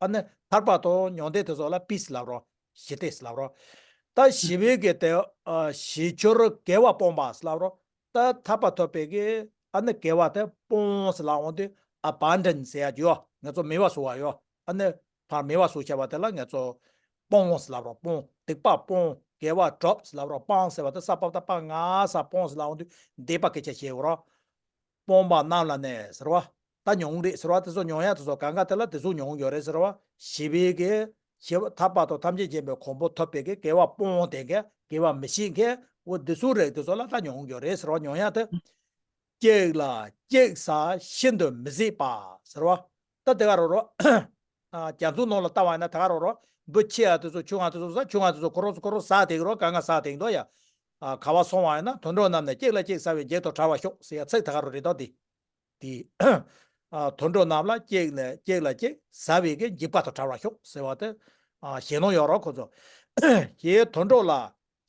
ཨ་ནི་ཐར་པ་དང་མྱང་འདས་དེ་ཚོ་ལ་པིས་ལབ་རོ། ཞི་བདེ་ལབ་རོ། ད་ཞི་བའི་གི་དེ། ཨ། ཞི་ཁྱོད་དགེ་བ་སྤོང་བ་ལབ་རོ། ད་ཐར་པ་ཐོབ་པའི་གི་ཨ་ནི་དགེ་བ་དེ་སྤོང་ཟེར་ལབ་འོང་དུས་ཨ་བན་ཌན་ཟེར་ཡ་ཡོད། ང་ཚོ་མེད་པ་བཟོ་བ་ཡོད། ཨ་ནི་ཕར་མེད་པ་བཟོ་བྱ་བ་དེ་ལ་ང་ཚོ་སྤོང་ཟེར་ལབ་རོ། སྤོང་། སྡིག་པ་སྤོང་། དགེ་བ་སྒྲུབ་ཟེར་ལབ་རོ། སྤང་ཟེར་བ་དེ་ས་པ་བཏགས་སྤ་ང་ས་སྤོང་ཟེར་ལབ་འོང་དུས་སྡིག་པ་སྐད་ཆ་བཤད་ཡོད་རོ། སྤོང་བ་རྣམས་ལ་ནི་ཟེར་བ། ད་མྱོང་རེད་ཟེར་བ་དེ་ཚོ་མྱོང་ཡ་དེ་ཚོ་གང་ག་དེ་ལ་དེ་ཚོ་མྱོང་ཡོད་རེད་ཟེར་བ། ཞི་བའི་གི་ཞི་བ་ཐར་པ་དང་ཐམས་ཅད་མཁྱེན་པའི་གོ་འཕང་ཐོབ་པའི་གི་དགེ་བ་སྤོང་དེ་གི་དགེ་བ་མི་བྱེད་མཁན་འོ་དེ་ཚོ་རེད། དེ་ཚོ་ལ་ད་མྱོང་ཡོད་རེད་ཟེར་བ། མྱོང་ཡ་དེ། སྐྱེགས་ལ་སྐྱེགས་ཟ་ཤིན་ཏུ་མི་བཟད་པ་ཟེར་བ། ད་དེ་ག་རོ་རོ། ཨ། རྒྱ་མཚོ་ནང་ལ་ལྟ་བ་ཡིན་ན་ད་ག་རོ་རོ། འབུ་ཆེ་ཡ་དེ་ཚོ་ཆུང་ང་དེ་ཚོ་ཟ། ཆུང་ང་དེ་ཚོ་ཁོ་རང་ཚོ་ཁོ་རང་ཟ་དེ་གི་རོ། གང་ག་ཟ་དེ་གི་འདུག་ཡ། ཨ། ག་བ་སོང་བ་ཡིན་ན་དུད་འགྲོ་རྣམས་ནི་སྐྱེགས་ལ་སྐྱེགས་ཟ་བའི་གེགས་དང་བྲལ་བར་ཤོག་ཟེར་ཡ་ཚིག་ད་ག་རོ་རེད་དོ་དེ། དེ། ཨ། དུད་འགྲོ་རྣམས་ལ་སྐྱེགས་ནས་སྐྱེགས་ལ་སྐྱེགས་ཟ་བའི་གི་འཇིགས་པ་དང་བྲལ་བར་ཤོག་ཟེར་བ་དེ། ཨ། ཞེད་སྣང་ཡོད་རོགས་ཁོ་ཚོ། ཞེས་དུད་འགྲོ་ལ་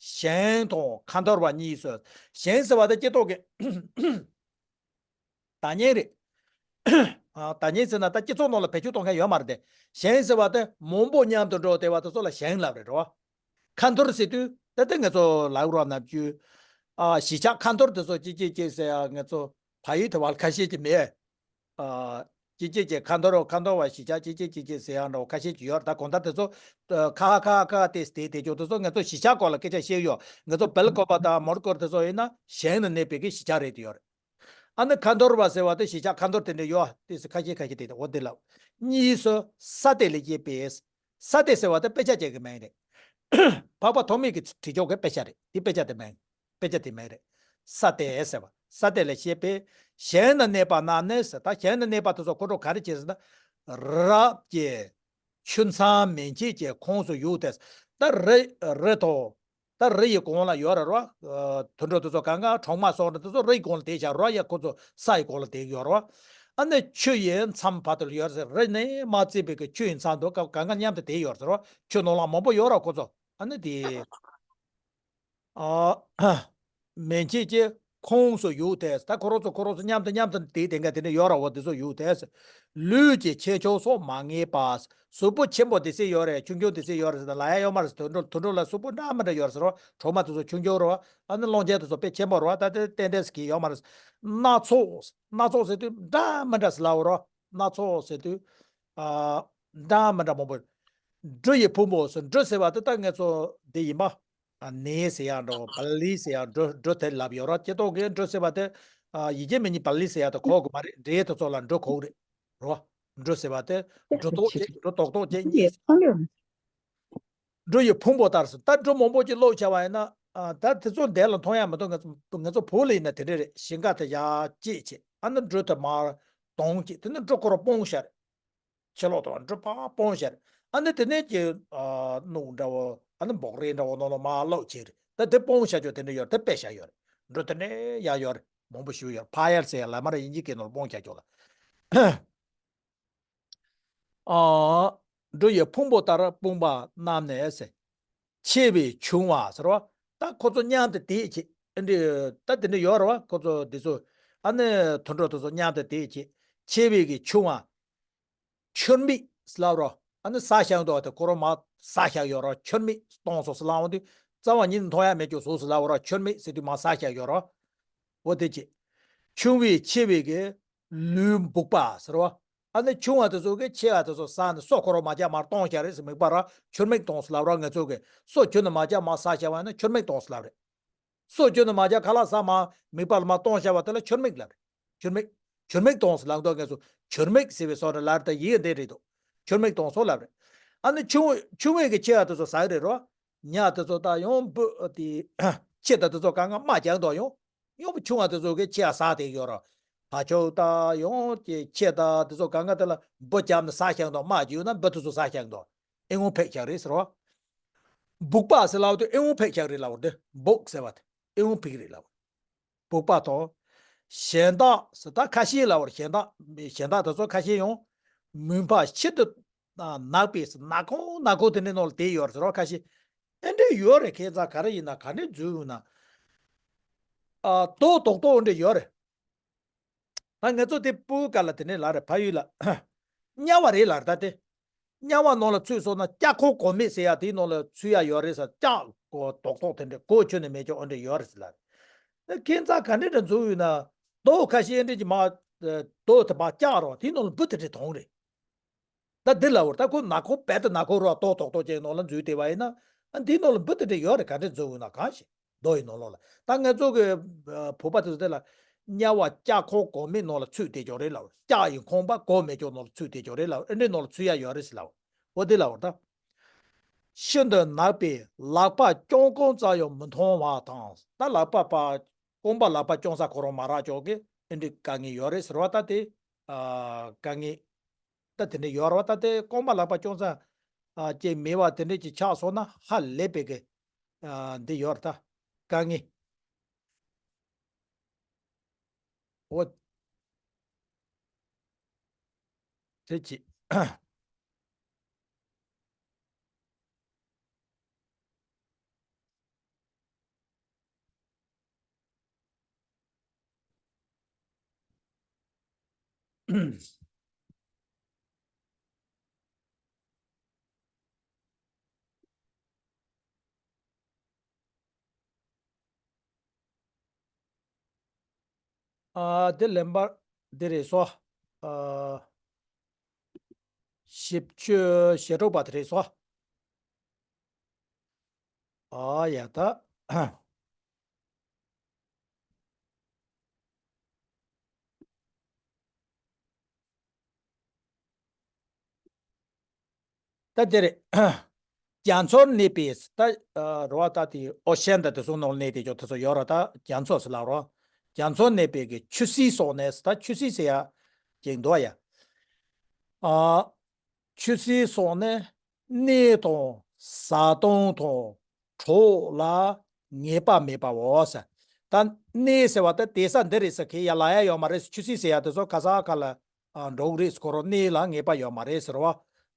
ཞིང་དང་ཁ་འཐོར་བ་གཉིས་སུ། ཞིང་ཟེར་བ་དེ་སྐྱེ་ཐོག་གི་བདག་ཉིད་རེད། ཨ། ད་ཉིན་ཟེར་ན་ད་སྤྱི་ཚོགས་ནང་ལ་བེད་སྤྱོད་གཏོང་མཁན་ཡོད་མ་རེད་དེ། ཞེང་ཟེར་བ་དེ་མང་པོ་མཉམ་དུ་འགྲོ་བསྡད་པ་དེ་ཚོ་ལ་ཞེང་ལབ་རེད་རོ། ཁ་འཐོར་ཟེར་དུས་ད་ལྟ་ང་ཚོ་ལབ་རོགས་ནམ་རྒྱུན། ཨ། གཞིས་ཆགས་ཁ་འཐོར་དེ་ཚོ་ཅི་ཅི་ཅི་ཟེར་ཡ་ང་ཚོ་ཕ་ཡུལ་དེ་བ་ལ་ཁ་ཤས་ཀྱི་མེད། ཨ། ཅི་ཅི་ཅི་ཁ་འཐོར་རོ། ཁ་འཐོར་བ་གཞིས་ཆགས་ཅི་ཅི་ཅི་ཅི་ཟེར་ཡ་འདྲ་བོ་ཁ་ཤས་ཀྱི་ཡོད་རེད། ད་གང་ལྟར་དེ་ཚོ་ཁ་ཁ་ཁ་ཁ་དེ་དེ་དེ་ཅོག་དེ་ཚོ་ང་ཚོ་གཞིས་ཆགས་སྐོར་ལ་སྐད་ཆ་བཤད་ཡོད། ང་ཚོ་སྦེལ་ཀོབ་དང་མོར་ཀོར་དེ་ཚོ་ཡིན་ན་ཞེང་ནས་གནས་པའི་གི་གཞིས་ཆགས་རེད་དེ་ཡོད་རེད། ཨ་ནི་ཁ་འཐོར་བ་ཟེར་བ་དེ་གཞིས་ཆགས་ཁ་འཐོར་དེ་འདྲ་ཡོད་དེ་ཁ་ཤས་ཁ་ཤས་དེ་འོ་དེ་ལ། གཉིས་སུ་ས་དེ་ལས་སྐྱེས་པས། ས་དེ་ཟེར་བ་དེ་དཔེ་ཆ་ཅན་གྱི་མིང་རེད། འཕགས་པ་ཐོགས་མེད་ཀྱིས་བྲིས་ཆོག་གི་དཔེ་ཆ་རེད། དེ་དཔེ་ཆ་དེ་མིང་། དཔེ་ཆ་དེ་མིང་རེད། ས་དེ་ཟེར་བ། ས་དེ་ལས་སྐྱེས་པས། ཞེང་ན་གནས་པ་རྣམས་ནི་ཟེར། ད་ཞེང་ན་གནས་པ་དེ་ཚོ་ཁོ་ཚོ་ག་རེ་བྱེད་ཟེར་ན། རབ་ཀྱི་ཆུ་མཚམས་མན་ཆད་ཀྱི་ཁོངས་སུ་ཡོད་དེ། ད་རི་རི་དང་། ད་རི་ཡི་གོང་ལ་ཡོད་རེད་རོ། ཨ། དུད་འགྲོ་དེ་ཚོ་གང་ག་གྲོག་མ་སོགས་འདྲ་དེ་ཚོ་རི་ཡི་གོང་ལ་བསྡད་བཞག་རོ། ཡ་ཁོ་ཚོ་ས་ཡི་གོང་ལ་བསྡད་ཡོད་རོ། ཨ་ནི་ཆུ་ཡི་མཚམས་བར་དུ་ཡོད་ཟེར། རི་ནས་མར་བརྩིས་པའི་གི་ཆུ་ཡི་མཚམས་དུ་ག་གང་ག་མཉམ་དུ་བསྡད་ཡོད་ཟེར་རོ། ཆུ་ནང་ལ་མང་པོ་ཡོད་རོ་ཁོ་ཚོ། ཨ་ནི་དེ། ཨ། མན་ཆད་ཀྱི་ཁོངས་སུ་ཡོད་དེ། ད་ཁོ་རང་ཚོ་ཁོ་རང་ཚོ་མཉམ་དུ་མཉམ་དུ་དེ་དེ་འགའ་དེ་འདྲ་ཡོད་ར་བ་དེ་ཚོ་ཡོད་དེ། ལུས་ཀྱི་ཆེ་ཆུང་སོགས་མ་ངེས་པ། གཟུགས་པོ་ཆེན་པོ་དེ་སྲིད་ཡོད་རེད། ཆུང་ཆུང་དེ་སྲིད་ཡོད་རེད་ཟེར་ན་ལབ་ཡ་ཡོད་མ་རེད། དུད་འགྲོ་དུད་འགྲོ་ལ་གཟུགས་པོ་འདྲ་མི་འདྲ་ཡོད་རེད་ཟེར་རོ། གྲོག་མ་དེ་ཚོ་ཆུང་ཆུང་རེད་བ། ཨ་ནི་གླང་ཆེན་དེ་ཚོ་དཔེ་ཆེན་པོ་རེད་བ། ད་དེ་ཏན་ཏན་ཟེར་གྱི་ཡོད་མ་རེད། སྣ་ཚོགས། སྣ་ཚོགས་ཟེར་དུས་འདྲ་མི་འདྲ་ཟེར་ལབ་རོ། སྣ་ཚོགས་ཟེར་དུས། ཨ། འདྲ་མི་འདྲ་མང་པོ། འབྲུ་ཡི་ཕུང་པོ་ཟེར། འབྲུ་ཟེར་བ་དེ་ད་ངེད་ཚོ་འདི་ཡིན་པ། ཨ། ནས་ཟེར་ཡག་འདྲ་བོ། བ་ལི་ཟེར་ཡག་འབྲུ། འབྲུ་དེ་ལབ་ཡོད་ར། སྤྱིར་བཏང་གི་འབྲུ་ཟེར་བ་དེ། ཨ། ཡི་གེ་མི་གཉིས་བ་ལི་ཟེར་ཡག་དེ་གོ་དགོས་མ་རེད། འབྲས་དེ་ཚོ་ལ་འབྲུ་གོ་གི་རེད། རོ། འབྲུ་ཟེར་བ་དེ་འབྲུ་ཏོག་ཅིག་འབྲུ་ཏོག་ཏོག་ཅིག་གཉིས། འབྲུ་ཡི་ཕུང་པོ་ལྟར་སོ། ད་འབྲུ་མང་པོ་ཅིག་བླུགས་བྱ་བ་ཡིན་ན། ཨ། ད་དེ་ཚོ་འདས་ལ་མཐོང་ཡག་མི་འདུག་ང་ཚོ་ང་ཚོ་བོད་ལ་ཡིན་ན་དེ་འདྲ་རེད། ཞིང་ཁ་དེ་ཡར་བཅད་བྱས། ཨ་ནི་འབྲུ་དེ་མར་དོང་བྱས། དེ་ནི་འབྲུ་ཁོ་རང་སྤུངས་བཞག་རེད། ཕྱི་ལོགས་དང་འབྲུ་ཕར་སྤུངས་བཞག་རེད། ཨ་ནི་དེ་ནས་ཀྱི། ཨ། སྣུག་འདྲ་བོ། ཨ་ནི་འབོག་རས་འདྲ་བོ་ནང་ལ་མར་བླུགས་བྱས་རེད། ད་དེ་སྤུངས་བཞག་ཆོག་དེ་འདྲ་ཡོད། དེ་དཔེ་བཞག་ཡོད་རེད། འབྲུ་དེ་འདྲ་ཡར་ཡོད་རེད། མང་པོ་ཞིག་ཡོད། ཕ་ཡར་ཟེར་ཡག་ལ་མར་དབྱིན་ཇི་སྐད་ནང་ལ་སྤུངས་བཞག་ཆོག་ལ། ཨ། འབྲུ་ཡི་ཕུང་པོ་ལྟར་སྤུངས་པ་རྣམས་ནི་ཟེར། ཆེ་བས་ཆུང་བ་ཟེར་བ། ད་ཁོ་ཚོ་མཉམ་དུ་བསྡད་བྱས། ཨ་འདི། ད་དེ་འདྲ་ཡོད་རེད་བ། ཁོ་ཚོ་འདི་ཚོ། ཨ་ནི་དུད་འགྲོ་དེ་ཚོ་མཉམ་དུ་བསྡད་བྱས། ཆེ་བས་ཀྱི་ཆུང་བ། ཆུར་མིག་ཟེར་ལབ་རོ། ཨ་ནི་ཟ་བཞག་འདུག་བ་དེ་ཁོ་རང་མར་ཟ་བཞག་ཡོད་རོ། ཆུར་མིག་གཏོང་སོང་ཟེར་ལབ་འོང་དུས་རྩ་བ་ཉིད་ནས་མཐོང་ཡག་མེད་ཀྱང་བཟོ་ཟེར་ལབ་རོ། ཆུར་མིག་ཟེར་དུས་མར་ཟ་བཞག་ཡོད་རོ། འོ་དེ་བྱས། ཆུང་བས་ཆེ་བས་ཀྱི་ལུས་འབུགས་པ་ཟེར་བ། ཨ་ནི་ཆུང་བ་དེ་ཚོ་གིས་ཆེ་བ་དེ་ཚོ་ཟ་ནས་སོ་ཁོ་རང་མ་རྒྱག་མར་གཏོང་བཞག་རེད་ཟེར། མིག་པ་ར་ཆུར་མིག་གཏོང་ཟེར་ལབ་ར། ང་ཚོ་གིས་སོ་ཁྱོན་ནས་མ་རྒྱག་མར་ཟ་བཞག་པ་ཡིན་ན་ཆུར་མིག་གཏོང་ཟེར་ལབ་རེད། སོ་ཁྱོན་ནས་མ་རྒྱག་ཁ་ལག་ཟ་མར་མིག་པ་ལ་མར་གཏོང་བཞག་པ་དེ་ལ་ཆུར་མིག་ལབ་རེད། ཆུར་མིག་ཆུར་མིག་གཏོང་ཟེར་ལབ་མདོག་ངེད་ཚོ་ཆུར་མིག་ཟེར་བའི་སོ་རེད་ལབ་རེད། ད་ཡིག་འདི་རེད་འདུག་ཆུར་མིག་གཏོང་སོ་ལབ་རེད། ཨ་ནི་ཆུང་ཆུང་བས་ཀྱི་ཆེ་བ་དེ་ཚོ་ཟ་གི་རེད་རོ། ཉ་དེ་ཚོ་ད་ཡང་འབུ་དེ་ཁྱི་ད་དེ་ཚོ་གང་ག་རྨ་རྒྱག་མདོག་ཡང་། ཡང་བུ་ཆུང་བ་དེ་ཚོ་གིས་ཁྱི་ཡ་ཟ་བསྡད་ཡོད་ར། ཕ་ཆོས་ད་ཡང་ཀྱི་ཁྱི་ད་དེ་ཚོ་གང་ག་དེ་ལ་འབུ་བརྒྱབ་ནས་ཟ་བཞག་མདོག་རྨ་རྒྱུག་ན་འབུ་དེ་ཚོ་ཟ་བཞག་མདོག་ཨེ་ངོ་ཕེག་བཞག་རེད་ཟེར་བ། འབུག་པ་ཟེར་ལབ་དུས་ཨེ་ངོ་ཕེག་བཞག་རེད་ལབ་བ། དེ་འབུག་ཟེར་བ་དེ་ཨེ་ངོ་ཕེག་རེད་ལབ་བ། འབུག་པ་དང་། གཞན་དག་ཟེར་ད་ཁ་ཤས་ལབ་བ། གཞན་དག་གཞན་དག་དེ་ཚོ་ཁ་ཤས་ཡང་མུན་པ་ཤིན་ཏུ་ནག་པའི་ནག་ཁུང་ནག་ཁུང་དེ་འདྲའི་ནང་ལ་བསྡད་ཡོད་རེད་ཟེར་བ། ཁ་ཤས་ཨེ་འདྲས་ཡོད་རེད། ཁྱད་མཚར་ག་རེ་ཡིན་ན་ག་འདྲས་འཛུལ་ཡོང་ན། ཨ། རྡོ་རྡོག་རྡོག་འདྲ་ཡོད་རེད། ད་ང་ཚོ་དེ་སྤུ་གུ་སྐབས་ལ་དེ་ནས་ལབ་རེད། ཕ་ཡུལ་ལ། དམྱལ་བ་རེད་ལབ་རེད། ད་དེ་དམྱལ་བ་ནང་ལ་ཚུད་སོང་ན་ལྕགས་ཁོག་གོང་མེད་ཟེར་ཡ་དེའི་ནང་ལ་ཚུད་ཡ་ཡོད་རེད་ཟེར། ལྕགས་ཀོ་རྡོག་རྡོག་དེ་འདྲ་གོ་ཁྱོན་ནས་མེད་ཀྱང་འོ་འདྲ་ཡོད་རེད་ཟེར་ལབ་རེད། ད་ཁྱད་མཚར་ག་འདྲ་འདྲ་འཛུལ་ཡོད་ན། རྡོ་ཁ་ཤས་འདྲ་གྱི་མ། རྡོ་དེ་མ་བཀྱག་རོགས་དེའི་ནང་ལ་འབུ་དེ་འདྲ་དོང་རེད། ད་འདི་ལ་འོར་ད་ཁོ་ནག་ཁོ་བལ་དུ་ནག་ཁོ་རོ་ཏོག་ཏོག་ཏོག་ཅན་ནང་ལ་འཛུལ་བསྡད་པ་ཡིན་ན། ཨ་འདིའི་ནང་ལ་འབུ་དེ་འདྲ་ཡོད་རེད། ག་འདྲ་འཛུལ་ཡོད་ན་གང་ཤེས། རྡོ་ཡི་ནང་ལོགས་ལ་ད་ང་ཚོ་གི་བོད་པ་དེ་ཚོ་དེ་ལ་དམྱལ་བ་ལྕགས་ཁོག་གོང་མའི་ནང་ལ་ཚུད་བསྡད་ཀྱོག་རེད་ལབ། ལྕགས་ཡི་ཁང་པ་གོ་མེད་ཀྱོག་ནང་ལ་ཚུད་བསྡད་ཀྱོག་རེད་ལབ། ཨེ་འདྲའི་ནང་ལ་ཚུད་ཡ་ཡོད་རེད་ཟེར་ལབ། འོ་དེ་ལབ་འོར་ད། ཤིན་ཏུ་ནག་པས་ལག་པ་བརྐྱང་གང་ཙམ་ཡང་མི་མཐོང་བ་དང་། ད་ལག་པ་པ་རྐང་པ་ལག་པ་བརྐྱང་ས་ཁོ་རང་མ་རག་ཀྱོག་གི་ཨེ་འདྲའི་དཀའ་ངལ་ཡོད་རེད་ཟེར་བ། ད་དེ་ཨ་དཀའ་ངལ། ད་དེ་འདྲ་ཡོད་རེད་བ། ད་དེ་རྐང་པ་ལག་པ་བརྐྱང་ས་ཨ་ཅིག་མེད་པ་དེ་འདྲ་ཅིག་ཆགས་སོང་ན་ཧ་ལས་པའི་གི་ཨ་འདི་ཡོད་རེད། ད་དཀའ་ངལ་འོ་དེ་ཅིག་ཨ་དེ་ལེན་པ་འདི་རེད་སོ། ཨ་བཞི་བཅུ་ཞེ་དྲུག་པ་དེ་རེད་སོ། ཨ་ཡ་ད། ད་དེ་རེད། རྒྱ་མཚོར་གནས་པའི་ད་རེད་བ། ད་དེ་ཨོ་ཤན་ད་དེ་ཚོ་ནང་གནས་དེ་ཅོག་དེ་ཚོ་ཡོད་ར། ད་རྒྱ་མཚོ་ཟེར་ལབ་རོ། རྒྱ་མཚོར་གནས་པའི་གི་ཆུ་སྲིན་སོགས་ནས། ད་ཆུ་སྲིན་ཟེར་ཡ་ཅིག་འདུག་ཡ། ཨ་ཆུ་སྲིན་སོགས་ནས་གནས་དང་བཟའ་བཏུང་དང་གྲོགས་ལ་ངེས་པ་མེད་པའོ་ཟེར། ད་གནས་ཟེར་བ་ད་དེ་ས་འདི་རེད་ཟེར་ཁེ་ཡ་ལ་ཡ་ཡོད་མ་རེད། ཆུ་སྲིན་ཟེར་ཡ་དེ་ཚོ་ག་ས་ག་ལ་ཨ་འགྲོ་གི་རེད། ཁོ་རང་གནས་ལ་ངེས་པ་ཡོད་མ་རེད་ཟེར་བ།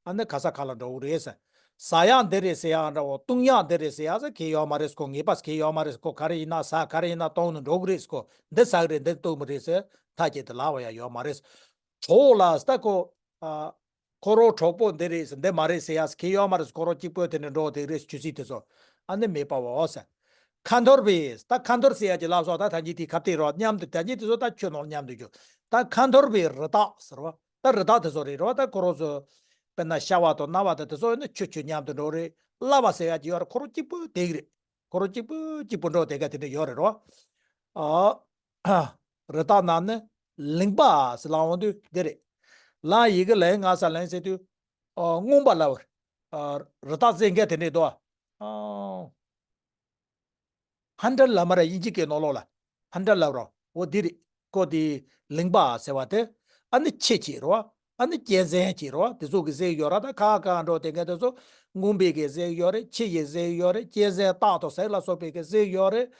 ཨ་ནི་ག་ས་ག་ལ་འགྲོ་གི་རེད་ཟེར། ཟ་ཡག་འདི་རེད་ཟེར་ཡག་འདྲ་བོ། བཏུང་ཡག་འདི་རེད་ཟེར་ཡག་ཟེར་ཁེ་ཡོད་མ་རེད། ཁོ་ངེས་པ་ཟེར་ཁེ་ཡོད་མ་རེད། ཁོ་ག་རེ་ཡིན་ན་ཟ། ག་རེ་ཡིན་ན་བཏུང་ནས་འགྲོ་གི་རེད། ཁོ་འདི་ཟ་གི་རེད། འདི་བཏུང་གི་རེད་ཟེར་ཐག་བཅད་དེ་ལབ་པ་ཡ་ཡོད་མ་རེད། གྲོགས་ལ་ཟེར་ད་ཁོ་ཨ་ཁོ་རང་གྲོགས་པོ་འདི་རེད་ཟེར་འདི་མ་རེད་ཟེར་ཡག་ཟེར་ཁེ་ཡོད་མ་རེད། ཁོ་རང་གཅིག་པོ་དེ་ནས་འགྲོ་དེ་རེད། ཆུ་སྲིན་དེ་ཚོ་ཨ་ནི་མེད་པའོ་ཟེར། ཁ་འཐོར་བའི་ད་ཁ་འཐོར་ཟེར་ཡག་ཅིག་ལབ་སོང་། ད་ད་གིན་དེ་ཁ་གཏད་རོ་མཉམ་དུ། ད་གིན་དེ་ཚོ་ད་ཆུ་ནང་མཉམ་དུ་འགྱུར། ད་ཁ་འཐོར་བའི་རི་དྭགས་ཟེར་བ། ད་རི་དྭགས་དེ་ཚོ་རེད་རོ། ད་ཁོ་རང་ཚོ་དཔེར་ན་ཤ་བ་དང་གནའ་བ་དང་དེ་ཚོ་ཡིན་ན་ཆུ་ཆུ་མཉམ་དུ་འགྲོ་རེད། ལྭ་བ་ཟེར་ཡག་ཅིག་ཡོད་རེད། ཁོ་རང་གཅིག་པོ་དེ་གི་རེད། ཁོ་རང་གཅིག་པུ་གཅིག་པུ་འགྲོ་དེ་ག་དེ་འདྲ་ཡོད་རེད་རོ། ཨ་རི་དྭགས་ནང་ནས་ལིང་པ་ཟེར་ལབ་འོང་དུས་འདི་རེད། ལ་ཡི་གེ་ལན་ང་ས་ལན་ཟེར་དུས་ཨ་རྔོན་པ་ལབ་པ་རེད། ཨ་རི་དྭགས་ཟེར་མཁན་དེ་འདྲ་འདུག་ཨ། ཧན་ཏར་ལབ་མ་རེད། དབྱིན་ཇི་སྐད་ནང་ལོགས་ལ་ཧན་ཏར་ལབ་རོ། འོ་འདི་རེད། ཁོ་དེ་ལིང་པ་ཟེར་བ་དེ། ཨ་ནི་ཁྱི་ཅིག་རེད་བ། ཨ་ནི་གཅན་གཟན་ཅིག་རེད་བ། དེ་ཚོ་གི་ཟེར་གི་ཡོད་ར། ད་ཁ་ཁ་འགྲོ་དེ་ག་དེ་ཚོ་རྔོན་པའི་གི་ཟེར་གི་ཡོད་རེད། ཁྱི་ཡི་ཟེར་གི་ཡོད་རེད། གཅན་གཟན་སྟག་དང་ཟེར་ལ་སོགས་པའི་གི་ཟེར་གི་ཡོད་རེད།